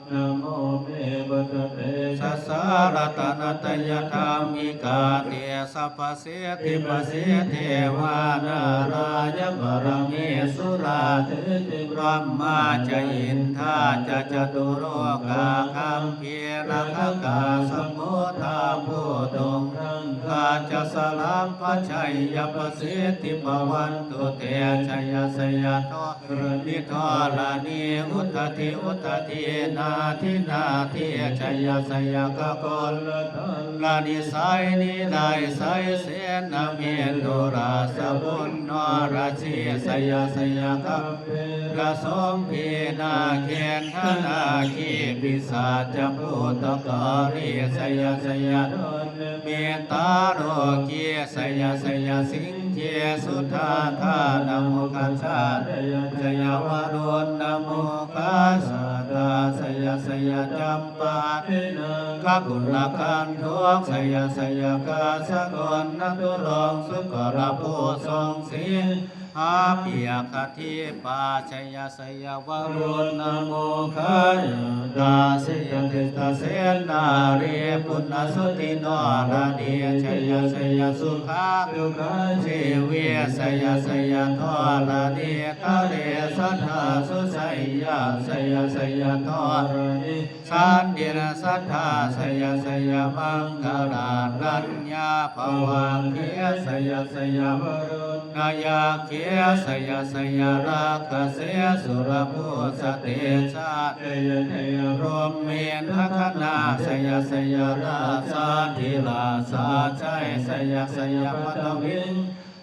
Namo me buddhatejasā ratanattayadhammikā, tejapasiddhi pasīdevā nārāyaparamesurā, brahmā ca indā ca catulokā gambhīrakkhakā, samuddā bhūtuṃ gaṅgā ca sabrahmajayapasiddhi bhavantu te. Jaya jaya dho raṇi dharaṇī udadhi udadhī nadi nadī, jaya jaya gaganalatanalanisai nirayasai senamentu rājabala narajī, jaya jaya gambhīra sombhī nāgendanāgī pisāca bhūtakālī, jaya jaya dundimita rogī, jaya jaya siṅgī sudhā dānamukhajā, jaya jaya varuṇṇamukhasātrā, jaya jaya campādināgakulagantho, jaya jaya gajagannaturaṅga sukarabhujaṅga sīhabyagghadīpā, jaya jaya varuṇṇamukhayātrā, jaya jaya sendālī puna suddhi noradī, jaya jaya sukhā sukhā jīvī, jaya jaya dharaṇītale sadā sujayā, jaya jaya dharaṇī santin sadā, jaya jaya maṅkararaññā bhavagge, jaya jaya varuṇṇayakkhe, jaya jaya rakkhase surabhujatejā, jaya jaya brahmendagaṇā, jaya jaya rājādhirājā jai, jaya jaya paṭhaviṃ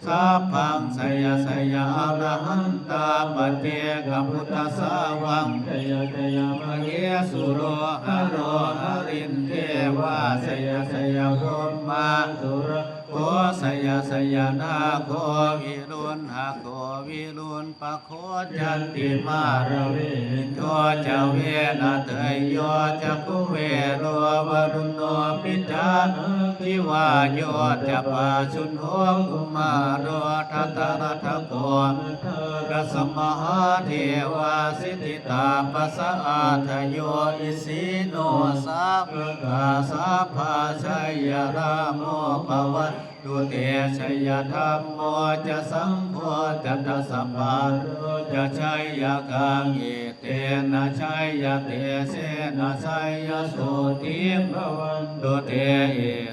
sabbaṃ, jaya jaya arahantā paccekabuddhasāvaṃ, jaya jaya mahesuro haro harindevā, jaya jaya brahmā surakkho, jaya jaya nāgo viruḷhako viruḷhako candimā ravi, indo ca venateyyo ca kuvero varuṇopi ca, aggi vāyo ca pājuṇho kumāro dhataraṭṭhako, aṭṭhārasa mahādevā siddhitāpasaādayo, isino sabrahmā sabrahmā jayarāmo bhava tu te, jaya dhammo ca saṅgho ca dasapālo ca jayakaṃ, etena jayatejena jayasotthī bhavantu te,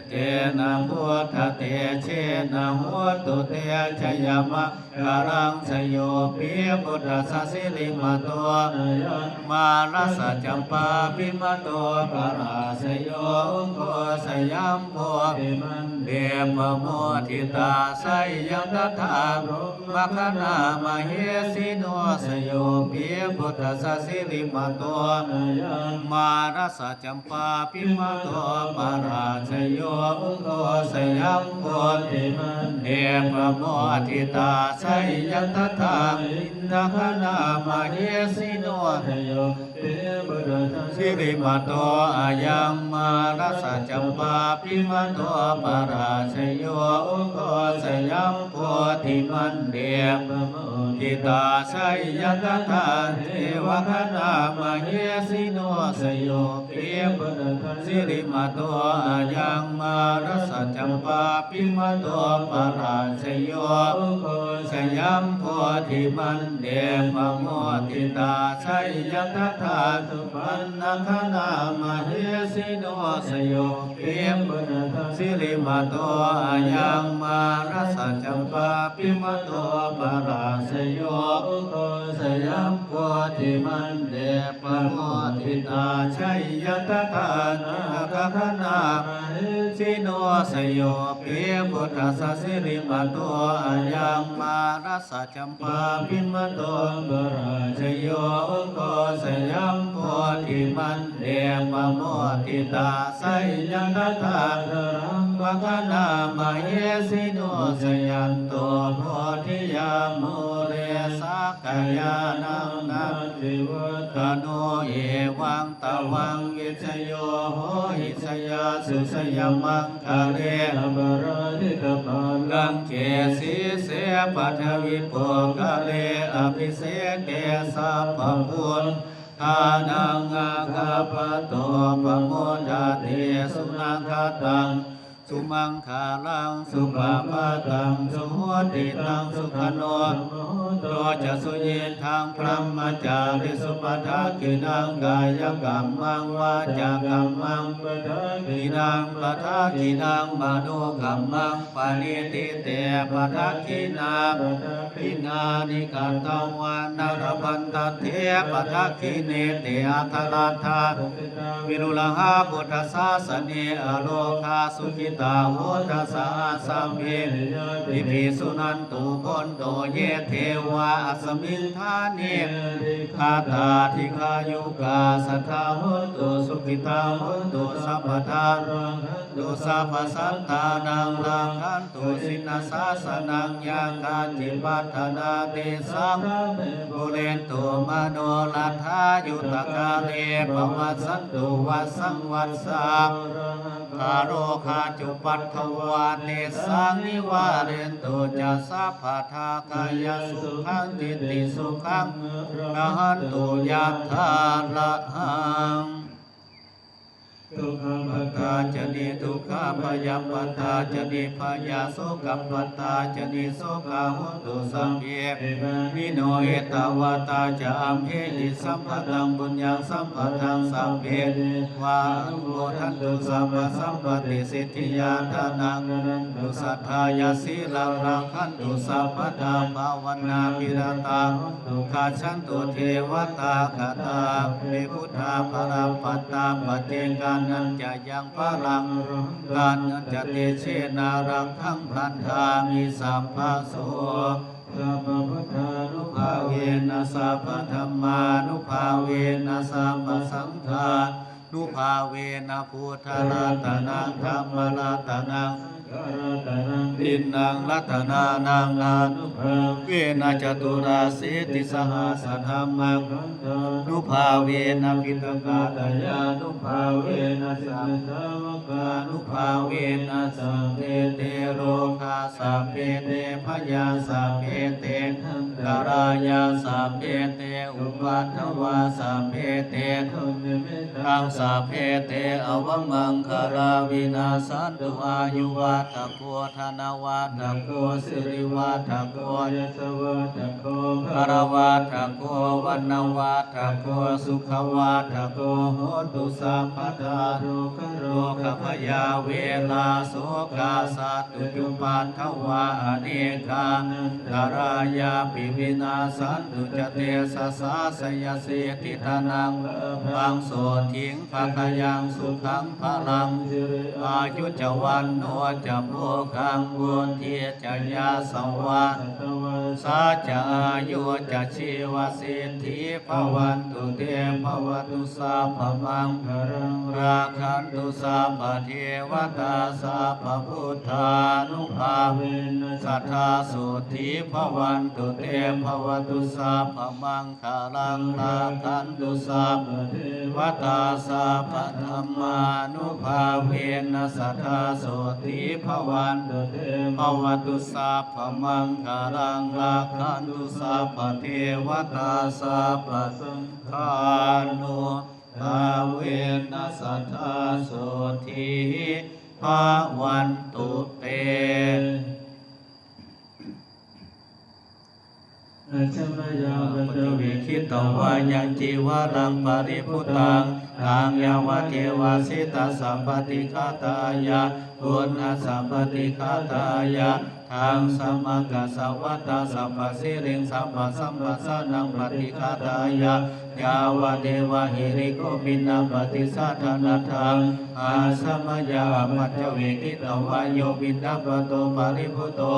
etena buddhatejena hotu te jayamaṅgalaṃ. Jayo pi buddhassa sirīmato ayaṃ, mārassa ca pāpimato parājayo, ugghosayuṃ bodhimaṇḍe pamoditā, jayaṃ tadā brahmagaṇā mahesino. Jayo pi buddhassa sirīmato ayaṃ, mārassa ca pāpimato parājayo, ugghosayuṃ bodhimaṇḍe pamoditā, jayaṃ tadā indagaṇā mahesino. Jayo pi buddhassa sirīmato ayaṃ, mārassa ca pāpimato parājayo, ugghosayuṃ bodhimaṇḍe pamoditā, jayaṃ tadā devagaṇā mahesino. Jayo pi buddhassa sirīmato ayaṃ, mārassa ca pāpimato parājayo, ugghosayuṃ bodhimaṇḍe pamoditā, jayaṃ tadā supaṇṇagaṇā mahesino. Jayo pi buddhassa sirīmato ayaṃ, mārassa ca pāpimato parājayo, ugghosayuṃ bodhimaṇḍe pamoditā, jayaṃ tadā nāgagaṇā mahesino. Jayo pi buddhassa sirīmato ayaṃ, mārassa ca pāpimato parājayo, ugghosayuṃ bodhimaṇḍe pamoditā, seyyathātaraṃ gaganā mahesino. Jayanto bodhiyā mūle sakyānaṃ nandivaḍḍhano, evaṃ tvaṃ vijayo hohi jayassu jayamaṅgale, aparājitapallaṅke sīse paṭhavipokkhare, abhiseke sabbabuddhānaṃ aggappatto pamodati. Sunakkhattaṃ sumaṅgalaṃ supabhātaṃ suhuṭṭhitaṃ, sukhaṇo sumuhutto ca suyiṭṭhaṃ brahmacārisu. Padakkhiṇaṃ kāyakammaṃ vācākammaṃ padakkhiṇaṃ, padakkhiṇaṃ manokammaṃ paṇidhī te padakkhiṇā, padakkhiṇāni katvāna labhantatthe padakkhiṇe. Te atthaladdhā viruḷhā buddhasāsane, arogā sukhitā hotha saha sabbehi ñātibhi. Suṇantu bhonto ye devā asmiṃ ṭhāne adhigatā, dīghāyukā sadā hontu, sukhitā hontu sabbadā, rakkhantu sabbasattānaṃ, rakkhantu jinasāsanaṃ. Yā kāci patthanā tesaṃ pūrentu manorathā, yuttakāle pavassantu vassaṃ vassā, ārogā cupaddavā tesaṃ nivārentu ca sabbadā. Kāyasukhaṃ cittisukhaṃ arahantu yathārahaṃ. Dukkhappattā ca niddukkhā, bhayappattā ca nibbhayā, sokappattā ca nissokā, hontu sabbepi pāṇino. Ettāvatā ca amhehi sambhataṃ puññasampadaṃ, sabbe devānumodantu sabbasampattisiddhiyā. Dānaṃ dadantu saddhāya, sīlaṃ rakkhantu sabbadā, bhāvanābhiratā hontu, gacchantu devatāgatā. Sabbe buddhā balappattā, paccekānañca yaṃ balaṃ, arahantānañca tejena, rakkhaṃ bandhāmi sabbaso. Sabbabuddhānubhāvena, sabbadhammānubhāvena, sabbasaṅghānubhāvena, buddharatanaṃ dhammaratanaṃ saṅgharatanaṃ, tiṇṇaṃ ratanānaṃ ānubhāvena, caturāsītisahassadhammakkhandhānubhāvena, piṭakattayānubhāvena, jinasāvakānubhāvena, sabbe te rogā sabbe te bhayā, sabbe te antarāyā, sabbe te upaddavā, sabbe te dunnimittaṃ, sabbe te avamaṅgalā vinassantu. Āyuvaḍḍhako dhanavaḍḍhako sirivaḍḍhako yasavaḍḍhako balavaḍḍhako vaṇṇavaḍḍhako sukhavaḍḍhako hotu sabbadā. Dukkharogabhayā verā sokā sattu cupaddavā, anekā antarāyāpi vinassantu ca tejasā. Jayasiddhi dhanaṃ lābhaṃ sotthi bhāgyaṃ sukhaṃ balaṃ, siri āyu ca vaṇṇo ca bhogaṃ vuḍḍhī ca yasavā, satavassā ca āyū ca jīvasiddhī bhavantu te. Bhavatu sabbamaṅgalaṃ, rakkhantu sabbadevatā, sabbabuddhānubhāvena sadā sotthī bhavantu te. Bhavatu sabbamaṅ galaṃ, rakkhantu sabbadevatā, sabbadhammānubhāvena sadā sotthī bhavantu te. Bhavatu sabbamaṅgalaṃ, rakkhantu sabbadevatā, sabbasaṅghānubhāvena sadā sotthī bhavantu te. Ajja mayā apaccavekkhitvā yaṃ cīvaraṃ paribhuttaṃ, taṃ yāvadeva sītassa paṭighātāya, uṇhassa paṭighātāya, ḍaṃsamakasavātātassa sabbasiriṃsapasamphassānaṃ paṭighātāya, yāvadeva hirikopinapaṭicchādanatthaṃ Ajja mayā apaccavekkhitvā yo piṇḍapāto paribhutto,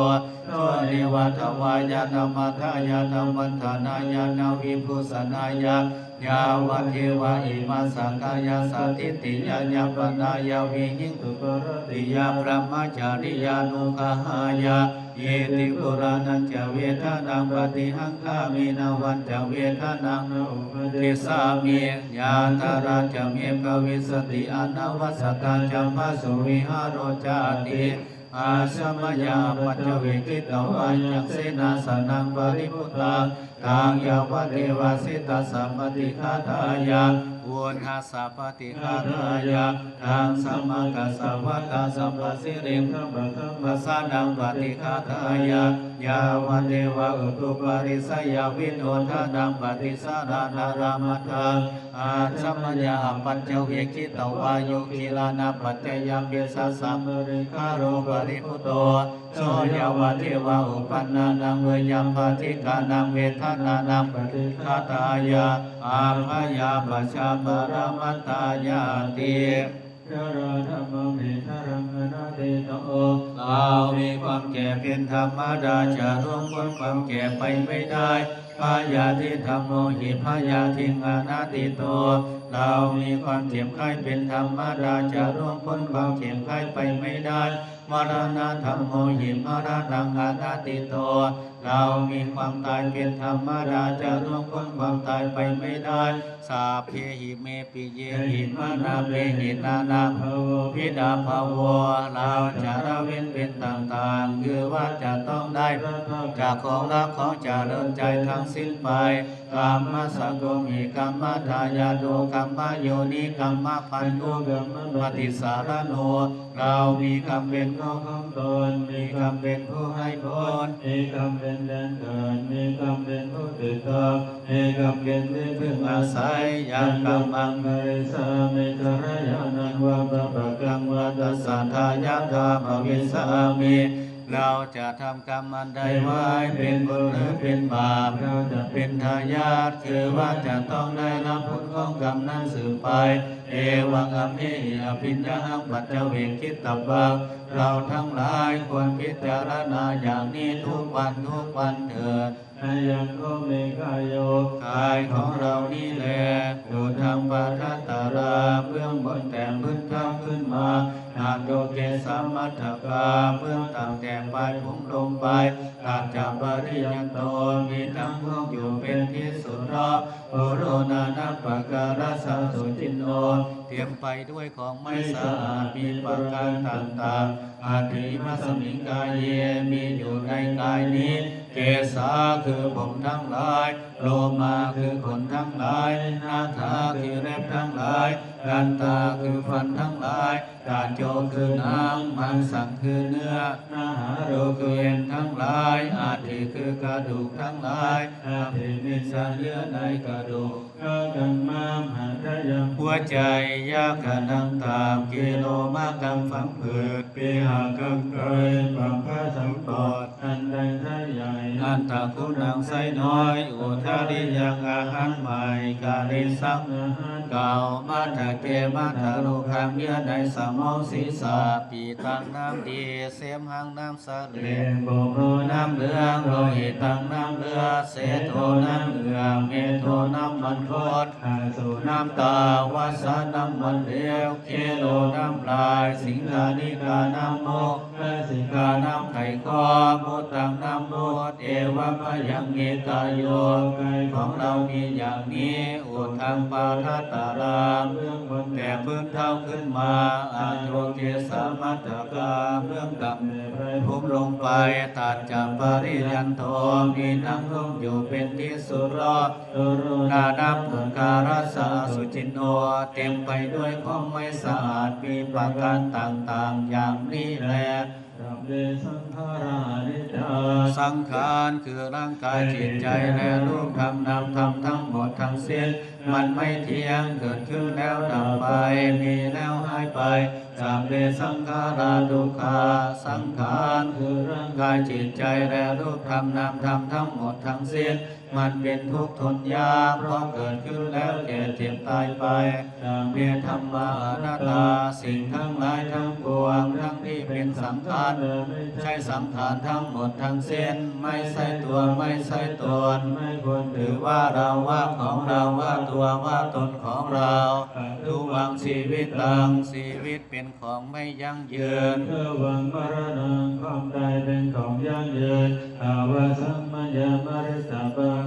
so neva davāya na madāya na maṇḍanāya na vibhūsanāya, yāvadeva imassa kāyassa ṭhitiyā yāpanāya vihiṃsuparatiyā brahmacariyānuggahāya, iti purāṇañca vedanaṃ paṭihaṅkhāmi navañca vedanaṃ na uppādessāmi, yātrā ca me bhavissati anavajjatā ca phāsuvihāro cāti. Ajja mayā apaccavekkhitvā yaṃ senāsanaṃ paribhuttaṃ, taṃ yāvadeva sitassa paṭighātāya, uṇhassa paṭighātāya, taṃ samaggassa vata sabbasiriṃ sabbasamphassānaṃ paṭighātāya, yāvadeva utuparissayavinodanaṃ paṭisallānārāmatthaṃ. Ajja mayā apaccavekkhitvā yo gilānapaccayabhesajjaparikkhāro paribhutto, so yāvadeva uppannānaṃ veyyābādhikānaṃ vedanānaṃ paṭighātāya, abyāpajjhaparamatāyāti. Jarādhammamhi jaraṃ anatīto, เรามีความแก่เป็นธรรมดา จะล่วงพ้นความแก่ไปไม่ได้ Byādhidhammomhi byādhiṃ anatīto, เรามีความเจ็บไข้เป็นธรรมดา จะล่วงพ้นความเจ็บไข้ไปไม่ได้ Maraṇadhammomhi maraṇaṃ anatīto, เรามีความตายเป็นธรรมดา จะล่วงพ้นความตายไปไม่ได้ Sabbehi me piyehi manāpehi nānābhāvo vinābhāvo, เราจะละเว้นเป็นต่างๆ คือว่าจะต้องได้พลัดพรากจากของรักของเจริญใจทั้งสิ้นไป Kammassakomhi kammadāyādo kammayoni kammabandhu kammapaṭisaraṇo, เรามีกรรมเป็นพ่อของตน มีกรรมเป็นผู้ให้ผล มีกรรมเป็นแดนเกิด มีกรรมเป็นผู้ติดตาม มีกรรมเป็นที่พึ่งอาศัย Yaṃ kammaṃ karissāmi kalyāṇaṃ vā pāpakaṃ vā tassa dāyādā bhavissāmi, เราจะทำกรรมอันใดไว้ เป็นบุญหรือเป็นบาป เราจะเป็นทายาท คือว่าจะต้องได้รับผลของกรรมนั้นสืบไป Evaṃ amhehi abhiññāhaṃ paccavekkhitabbaṃ, เราทั้งหลายควรพิจารณาอย่างนี้ทุกวันทุกวันเถิด Ayaṃ kho me kāyo, กายของเรานี้แล uddhaṃ pādatalā, เบื้องบนแต่พื้นเท้าขึ้นมา adho kesamatthakā, เบื้องต่ำแต่ปลายผมลงไป tañca pariyanto, มีทั้งห้วงอยู่เป็นที่สุดรอบ ūro nānappakārassa asuchinno, เต็มไปด้วยของไม่สะอาดมีประการต่างๆ Atthi imasmiṃ kāye, มีอยู่ในกายนี้ kesā คือผมทั้งหลาย lomā คือขนทั้งหลาย nakhā คือเล็บทั้งหลาย dantā คือฟันทั้งหลาย taco คือหนัง maṃsaṃ คือเนื้อ nahārū คือเอ็นทั้งหลาย aṭṭhī คือกระดูกทั้งหลาย aṭṭhimiñjā เยื่อในกระดูก khattaṃ mahāhadayaṃ หัวใจ yā khanaṃ ตับ kilomakaṃ พังผืด pihakaṃ ไตร pabbājaṃ ปอด antaṃ ไส้ใหญ่ antaguṇaṃ ไส้น้อย udariyaṃ อาหารใหม่ kalisaṃ อาหารเก่า matthake mattaroghaṃ เยื่อในสมองศีรษะ pittaṃ น้ำดี semhaṃ น้ำเสลด puppo น้ำเหลือง lohitaṃ น้ำเลือด sedo น้ำเหงื่อ medo น้ำมันข้น assu น้ำตา vassa น้ำมันเหลว khero น้ำลาย siṅghāṇikā น้ำมูก lasikā น้ำไขข้อ muttaṃ น้ำมูตร evamayaṃ me kāyo กายของเรามีอย่างนี้ uddhaṃ pādatalā เบื้องบนแต่พื้นเท้าขึ้นมา adho kesamatthakā เบื้องต่ำแต่ปลายผมลงไป tañca pariyanto มีทั้งห้วงอยู่เป็นที่สุดรอบ ūro nānappakārassa asuchinno เต็มไปด้วยของไม่สะอาดมีประการต่างๆ อย่างนี้แล Sabbe saṅkhārā aniccā สังขารคือร่างกายจิตใจและรูปธรรมนามธรรมทั้งหมดทั้งสิ้น มันไม่เที่ยง เกิดขึ้นแล้วดับไป มีแล้วหายไป Sabbe saṅkhārā dukkhā สังขารคือร่างกายจิตใจและรูปธรรมนามธรรมทั้งหมดทั้งสิ้น มันเป็นทุกข์ทนยาก เพราะเกิดขึ้นแ แล้วแก่เจ็บตายไป Sabbe dhammā anattā สิ่งทั้งหลายทั้งปวง ทั้งที่เป็นสังขารและไม่ใช่สังขารทั้งหมดทั้งสิ้น ไม่ใช่ตัวไม่ใช่ตน ไม่ควรถือว่าเราว่าของเราว่าตัวว่าตนของเรา Paṭuvaṃ jīvitaṃ ชีวิตเป็นของไม่ยั่งยืน Nirjīvaṃ maraṇaṃ ความตายเป็นของยั่งยืน Avassaṃ mayā maritabbaṃ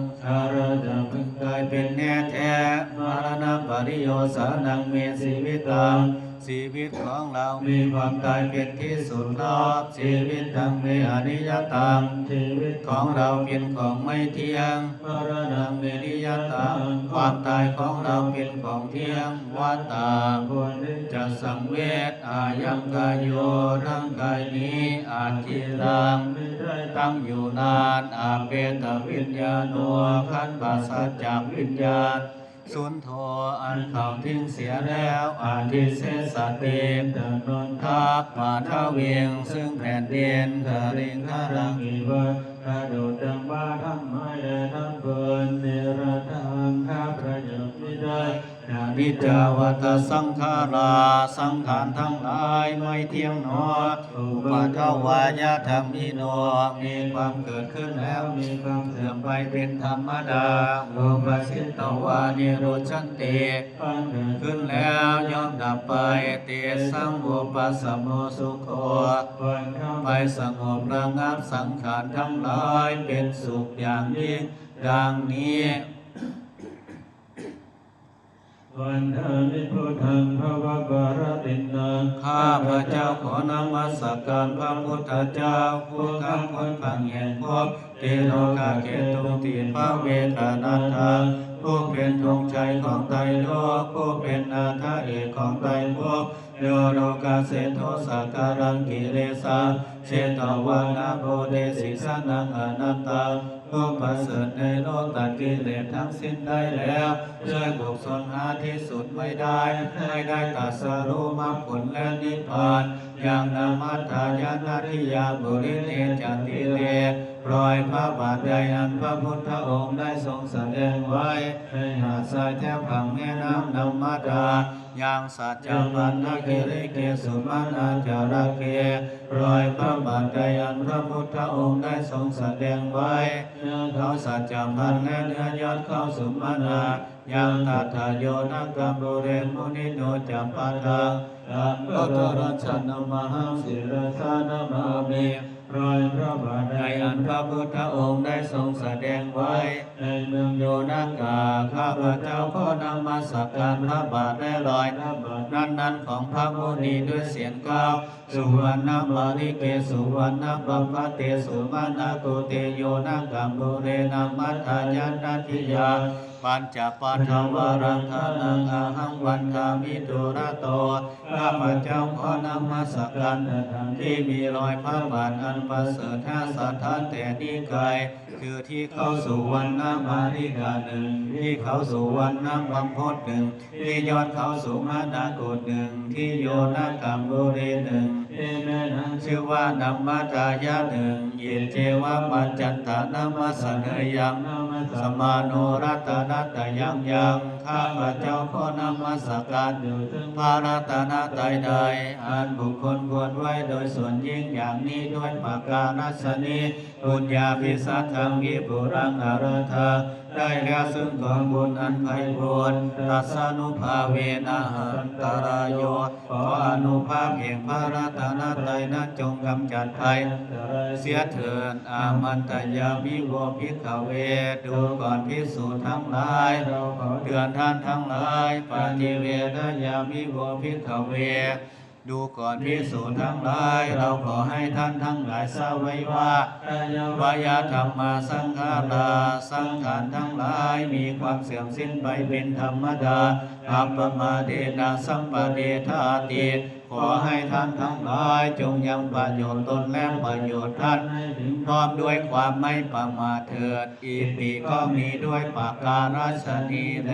เราจะพึงตายเป็นแน่แท้ Maraṇapariyosānaṃ me jīvitaṃ ชีวิตของเรามีความตายเป็นที่สุดรอบ Jīvitaṃ me aniyataṃ ชีวิตของเราเป็นของไม่เที่ยง Maraṇaṃ me niyataṃ ความตายของเราเป็นของเที่ยง Vata ควรที่จะสังเวช Ayaṃ kāyo ร่างกายนี้ aciraṃ ไม่ได้ตั้งอยู่นาน apetaviññāṇo ครั้นปราศจากวิญญาณ Suṇḍo อันเขาทิ้งเสียแล้ว adhisessati จะนอนทับ paṭhaviṃ ซึ่งแผ่นดิน kaliṅgaraṃ iva ประดุจดังว่าท่อนไม้และท่อนฟืน niratthaṃ หาประโยชน์มิได้ Aniccā vata saṅkhārā สังขารทั้งหลายไม่เที่ยงหนอ uppādavayadhammino มีความเกิดขึ้นแล้วมีความเสื่อมไปเป็นธรรมดา uppajjitvā nirujjhanti ครั้นเกิดขึ้นแล้วย่อมดับไป tesaṃ vūpasamo sukho ควรเข้าไปสงบระงับสังขารทั้งหลายเป็นสุขอย่างยิ่ง ดังนี้ Vandāmi buddhaṃ bhavaparatinnaṃ ข้าพเจ้าขอนมัสการพระพุทธเจ้า buddhaṃ ผู้เป็นผู้บังแห่งภพ tilokaketuṃ ที่พระเวทนาธา ผู้เป็นธงชัยของไตรโลก ผู้เป็นนาถเอกของไตรภพ yo lokasethosakalaṃ kilesaṃ chetvā na bodhe sīsanaṃ anatthaṃ ผู้ประเสริฐในโลกตัดกิเลสทั้งสิ้นได้แล้ว ด้วยบุคคลหาที่สุดไม่ได้ ให้ได้ตรัสรู้มรรคผลและนิพพาน Yaṃ namatthayaṃ natthiyā purimaṃ ca tire รอยพระบาทใดอันพระพุทธองค์ได้ทรงแสดงไว้ ในหาดทรายแถวฝั่งแม่น้ำนมมัตตา Yaṃ saccapatthagirike sumanācalake รอยพระบาทใดอันพระพุทธองค์ได้ทรงแสดงไว้ เนื้อเขาสัจจพันธ์และเนื้อยอดเขาสุมนา Yaṃ tattha yo nāgambhure munindo ca padaṃ ambhadaraṃ janomāhaṃ sirasā namāmi รอยพระบาทใดอันพระพุทธองค์ได้ทรงแสดงไว้ ในเมืองโยนากา ข้าพเจ้าขอนมัสการพระบาทและรอยพระบาทนั้นๆ ของพระมุนีด้วยเสียงกล้าว Suvaṇṇamalike suvaṇṇapabbaṭe suvaṇṇakkute yo nāgambhure namatthayaṃ natthiyā pañcapaddavaraṃ ṭhānaṃ ahaṃ vandāmi dūrato ข้าพเจ้าขอนมัสการสถานที่มีรอยพระบาทอันประเสริฐห้าสถานแต่นี้ไกล คือที่เขาสุวรรณมาริกาหนึ่ง ที่เขาสุวรรณบัมพตหนึ่ง ที่ยอดเขาสุมนากุฏหนึ่ง ที่โยนากำบุรีหนึ่ง ที่แม่น้ำชื่อว่านมมัตตายะหนึ่ง Icceva majjhattaṃ namassaneyyaṃ namassamāno ratanattayaṃ yaṃ ข้าพเจ้าขอนมัสการอยู่ซึ่งพระรัตนตรัยใด อันบุคคลควรไหว้โดยส่วนยิ่งอย่างนี้ด้วยประการฉะนี้ Puññābhisandaṃ vipulaṃ alatthaṃ ได้แล้วซึ่งกองบุญอันไพบูลย์ Tassānubhāvena antarāyo ขออานุภาพแห่งพระรัตนตรัยนั้นจงกำจัดภัยอันตรายเสียเถิด Āmantayāmi vo bhikkhave ดูก่อนภิกษุทั้งหลาย เราขอเตือนท่านทั้งหลาย Paṭivedayāmi vo bhikkhave ดูก่อนภิกษุทั้งหลาย เราขอให้ท่านทั้งหลายทราบไว้ว่า Khayāvayadhammā saṅkhārā สังขารทั้งหลายมีความเสื่อมสิ้นไปเป็นธรรมดา Appamādena sampādethāti ขอให้ท่านทั้งหลายจงยังประโยชน์ตนและประโยชน์ท่านให้ถึงพร้อมด้วยความไม่ประมาทเถิด Iti ก็มีด้วยประการฉะนี้แล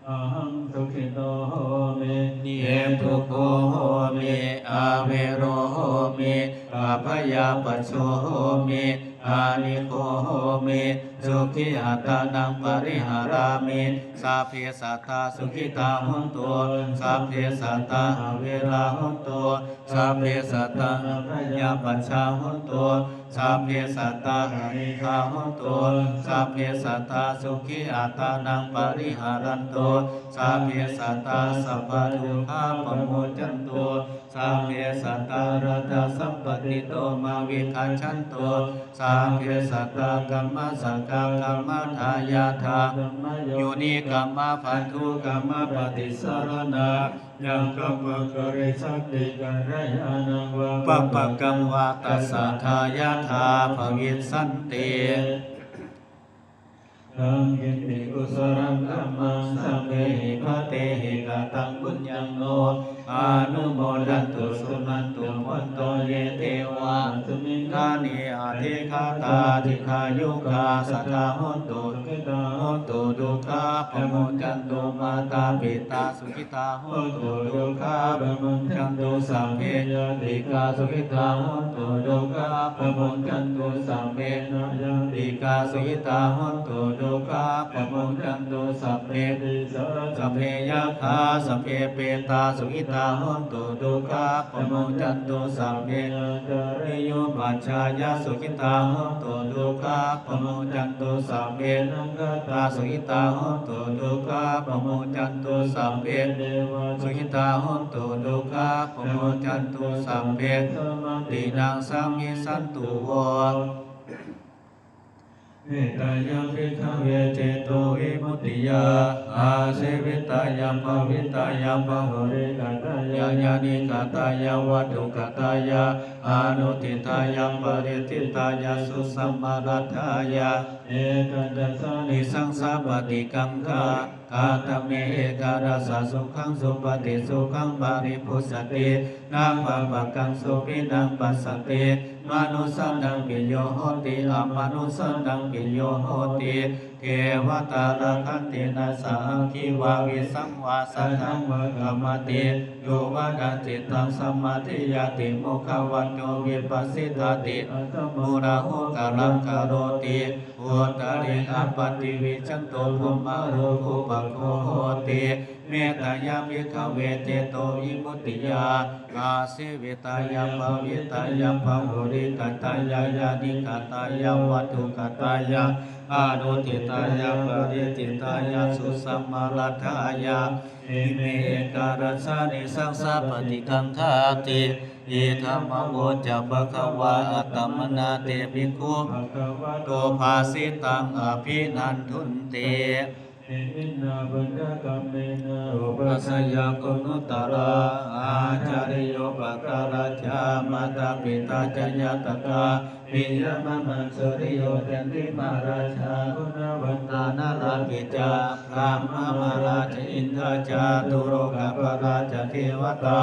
Ahaṃ sukhito homi, nibbuto homi, avero homi, abyāpajjho homi, anīgho homi, sukhī attānaṃ pariharāmi. Sabbe sattā sukhitā hontu, sabbe sattā averā hontu, sabbe sattā abyāpajjhā hontu, sabbe sattā anīghā hontu, sabbe sattā sukhī attānaṃ pariharantu, sabbe sattā sabbadukkhā pamuccantu, sabbe sattā laddhasampattito mā vigacchantu, sabbe sattā kammassakā kammadāyādā kammayonī kammabandhū kammapaṭisaraṇā, yaṃ kammaṃ karissanti kalyāṇaṃ vā pāpakaṃ vā tassa dāyādā bhavissanti. Yaṃ kiñci kusalaṃ kammaṃ sabbehi katehi kataṃ puññaṃ no anumodantu suṇantu bhonto ye devā asmiṃ ṭhāne adhigatā dīghāyukā sadā hontu sukhitā hontu dukkhā pamuccantu. Mātā pitā sukhitā hontu dukkhā pamuccantu. Sabbe ñātikā sukhitā hontu dukkhā pamuccantu. Sabbe aññātikā sukhitā hontu dukkhā pamuccantu. Sabbe pisā sabbe yakkhā sabbe petā sukhitā hontu dukkhā pamuccantu. Sabbe ācariyupajjhāyā sukhitā hontu dukkhā pamuccantu. Sabbe nakkhattā sukhitā hontu dukkhā pamuccantu. Sabbe devā sukhitā hontu dukkhā pamuccantu. Sabbe sampattīnaṃ samijjhantu vo. Metteyya bhikkhave cetovimuttiyā āsevitāya bhāvitāya bahulīkatāya yānīkatāya vatthukatāya anuṭṭhitāya paricitāya susamāraddhāya etañcānisaṃsappaṭikaṅkhā. Katame ekarasa sukhaṃ supati sukhaṃ paribhuñjati na pāpakaṃ supinaṃ passati manussānaṃ piyo hoti amanussānaṃ piyo hoti devatā rakkhanti nāssa aggi vā visaṃ vā satthaṃ vā kamati yo vadaṃ cittaṃ samādhiyati mukhavañño vippasīdati asammūḷho kālaṃ karoti uttariṃ appaṭivijjhanto brahmalokūpago hoti. Metteyya bhikkhave cetovimuttiyā āsevitāya bhāvitāya bahulīkatāya yānīkatāya vatthukatāya anuṭṭhitāya paricitāya susamāraddhāya ime ekarasānisaṃsappaṭikaṅkhāti. Idamavoca bhagavā. Attamanā te bhikkhū bhagavato bhāsitaṃ abhinandunti. Iminā puññakammena upajjhāyā guṇuttarā ācariyūpakārā ca mātā pitā ca ñātakā piyā mamaṃ suriyo candimā rājā guṇavantā narāpi ca brahmamārā ca indā ca catulokapālā ca devatā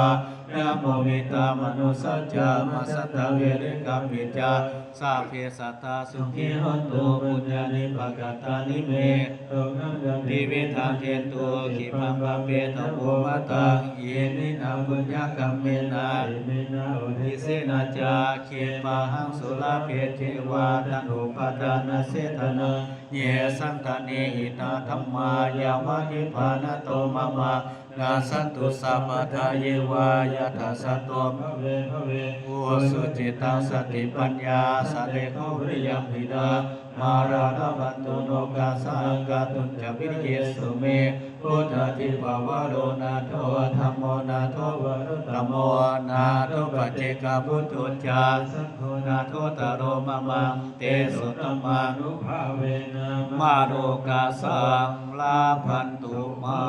yamo mittā manussā ca majjhattā verikāpi ca sabbe sattā sukhī hontu puññāni pakatāni me sukhañca tividhaṃ dentu khippaṃ pāpetha vomataṃ. Iminā puññakammena iminā uddisena ca khippāhaṃ sulabhe ceva taṇhupādānachedanaṃ. Ye santāne hīnā dhammā yāva nibbānato mamaṃ nassantu sabbadā yeva yattha jāto bhave bhave ujucittaṃ satipaññā sallekho viriyamhinā mārā labhantu nokāsaṃ kātuñca viriyesu me. Buddhādhipavaro nātho dhammo nātho varuttamo nātho paccekabuddho ca saṅgho nāthottaro mamaṃ tesottamānubhāvena mārokāsaṃ labhantu mā.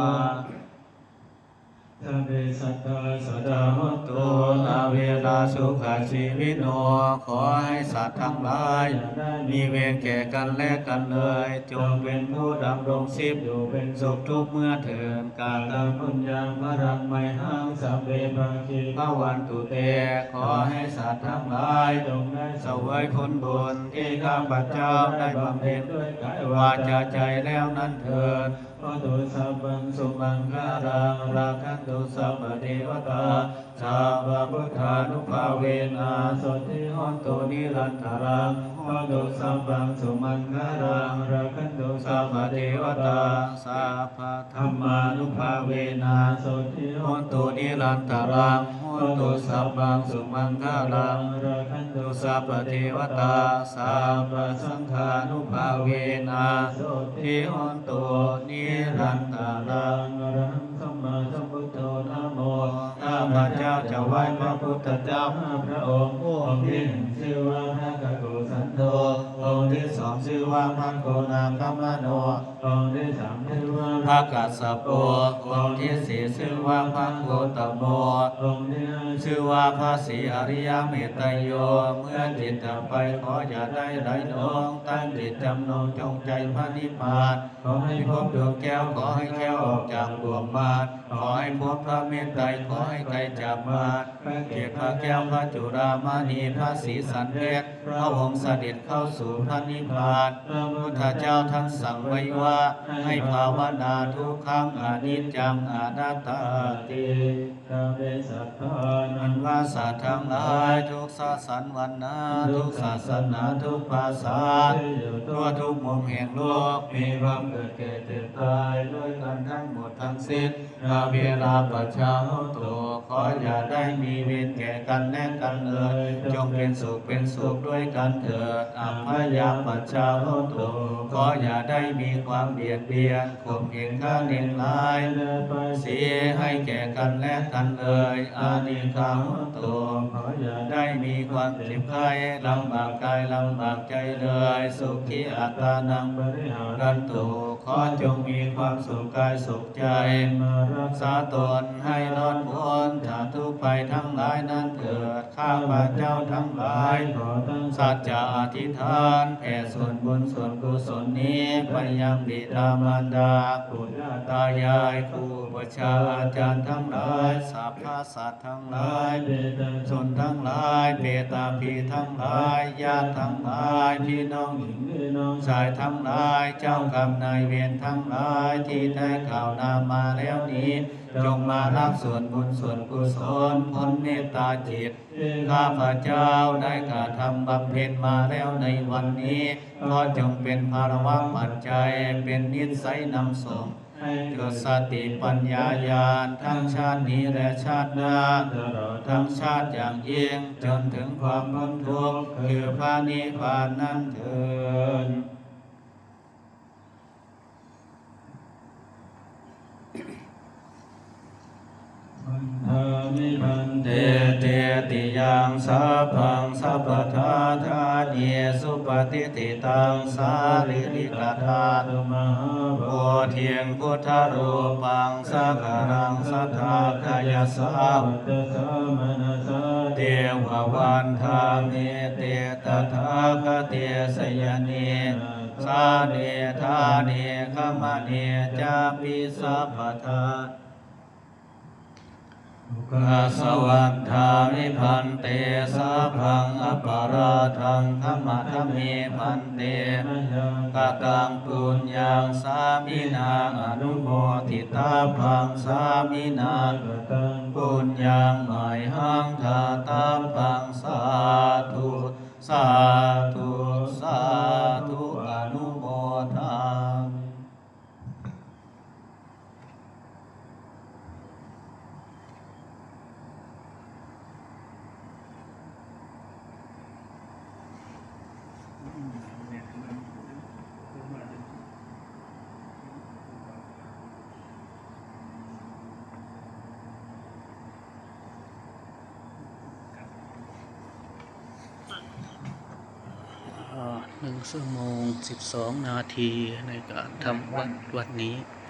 Sabbe sattā sadā hontu averā sukhajīvino. ขอให้สัตว์ทั้งหลายอย่าได้มีเวรแก่กันและกันเลย จงเป็นผู้ดำรงชีพอยู่เป็นสุขทุกเมื่อเถิด Kataṃ puññaphalaṃ mayhaṃ sabbe bhāgī bhavantu te. ขอให้สัตว์ทั้งหลายจงได้เสวยผลบุญที่ข้าพเจ้าได้บำเพ็ญด้วยกายวาจาใจแล้วนั้นเถิด Hotu sabbaṃ sumaṅgalaṃ, rakkhantu sabbadevatā, sabbabuddhānubhāvena, sotthī hontu nirantaraṃ. Hotu sabbaṃ sumaṅgalaṃ, rakkhantu sabbadevatā, sabbadhammānubhāvena, sotthī hontu nirantaraṃ. Hotu sabbaṃ sumaṅgalaṃ, rakkhantu sabbadevatā, sabbasaṅghānubhāvena, sotthī hontu nirantaraṃ. Arahaṃ sammāsambuddho namo. ข้าพเจ้าจะไหว้พระพุทธเจ้าห้าพระองค์ องค์ที่หนึ่งชื่อว่าพระกกุสันโธ องค์ที่สองชื่อว่าพระโกนาคมโน องค์ที่สามชื่อว่าพระกัสสโป องค์ที่สี่ชื่อว่าพระโคตโม องค์ที่ห้าชื่อว่าพระศรีอริยเมตตยโย เมื่อจิตดับไปขออย่าได้ไหลหลง ตั้งจิตจำนงจงใจพระนิพพาน ขอให้พบดวงแก้ว ขอให้แคล้วออกจากบ่วงมาร ขอให้พบพระเมตไตร ขอให้ไกลจากมาร พระเกศพระแก้ว พระจุลามณี พระศรีสันเพชร พระองค์เสด็จเข้าสู่พระนิพพาน พระพุทธเจ้าท่านสั่งไว้ว่า ให้ภาวนาทุกขังอนิจจังอนัตตาติ ข้าพเจ้าศรัทธา อันว่าสัตว์ทั้งหลาย ทุกชาติวรรณะ ทุกศาสนา ทุกภาษา ที่อยู่ทั่วทุกมุมแห่งโลก มีความเกิดแก่เจ็บตายด้วยกันทั้งหมดทั้งสิ้น Averā pajjā hontu ขออย่าได้มีเวรแก่กันและกันเลย จงเป็นสุขเป็นสุขด้วยกันเถิด Abyāpajjhā hontu ขออย่าได้มีความเบียดเบียน ข่มเหงฆ่าเล่งร้าย เสียให้แก่กันและกันเลย Anīghā hontu ขออย่าได้มีความเจ็บไข้ ลำบากกายลำบากใจเลย Sukhī attānaṃ pariharantu ขอจงมีความสุขกายสุขใจ มารักษาตนให้รอดพ้นจากทุกข์ภัยทั้งหลายนั้นเถิด ข้าพเจ้าทั้งหลาย ขอตั้งสัจจะอธิษฐาน แผ่ส่วนบุญส่วนกุศลนี้ ไปยังบิดามารดา ปู่ย่าตายาย ครูอุปัชฌาย์อาจารย์ทั้งหลาย สรรพสัตว์ทั้งหลาย เปตาชนทั้งหลาย เปตาพีทั้งหลาย ญาติทั้งหลาย พี่น้องหญิงพี่น้องชายทั้งหลาย เจ้ากรรมนายเวรทั้งหลาย ที่ได้กล่าวนามมาแล้วนี้ จงมารับส่วนบุญส่วนกุศล ผลเมตตาจิต ที่ข้าพเจ้าได้กระทำบำเพ็ญมาแล้วในวันนี้ ขอจงเป็นพลวปัจจัย เป็นนิสสัยนำส่ง ให้เกิดสติปัญญาญาณ ทั้งชาตินี้และชาติหน้า ตลอดทั้งชาติอย่างยิ่ง จนถึงความพ้นทุกข์ คือพระนิพพานนั้นเทอญ Vandāmi bhante tetiyaṃ sabbaṃ sabbaṭṭhānāni supatiṭṭhitaṃ sārīrikadhātu mahābodhiṃ buddharūpaṃ sakalaṃ sadā kāyassa vacasā manasā ceva vandāmete tathāgate sayanena āsane ṭhāne gamane cāpi sabbadā. Ukāsa vandāmi bhante sabbaṃ aparādhaṃ khamatha me bhante. Mayā kataṃ puññaṃ sāminā anumoditabbaṃ, sāminā kataṃ puññaṃ mayhaṃ dātabbaṃ. Sādhu, sādhu, sādhu anumodāmi. อ่า หนึ่งชั่วโมงสิบสองนาทีในการทำวัตรวันนี้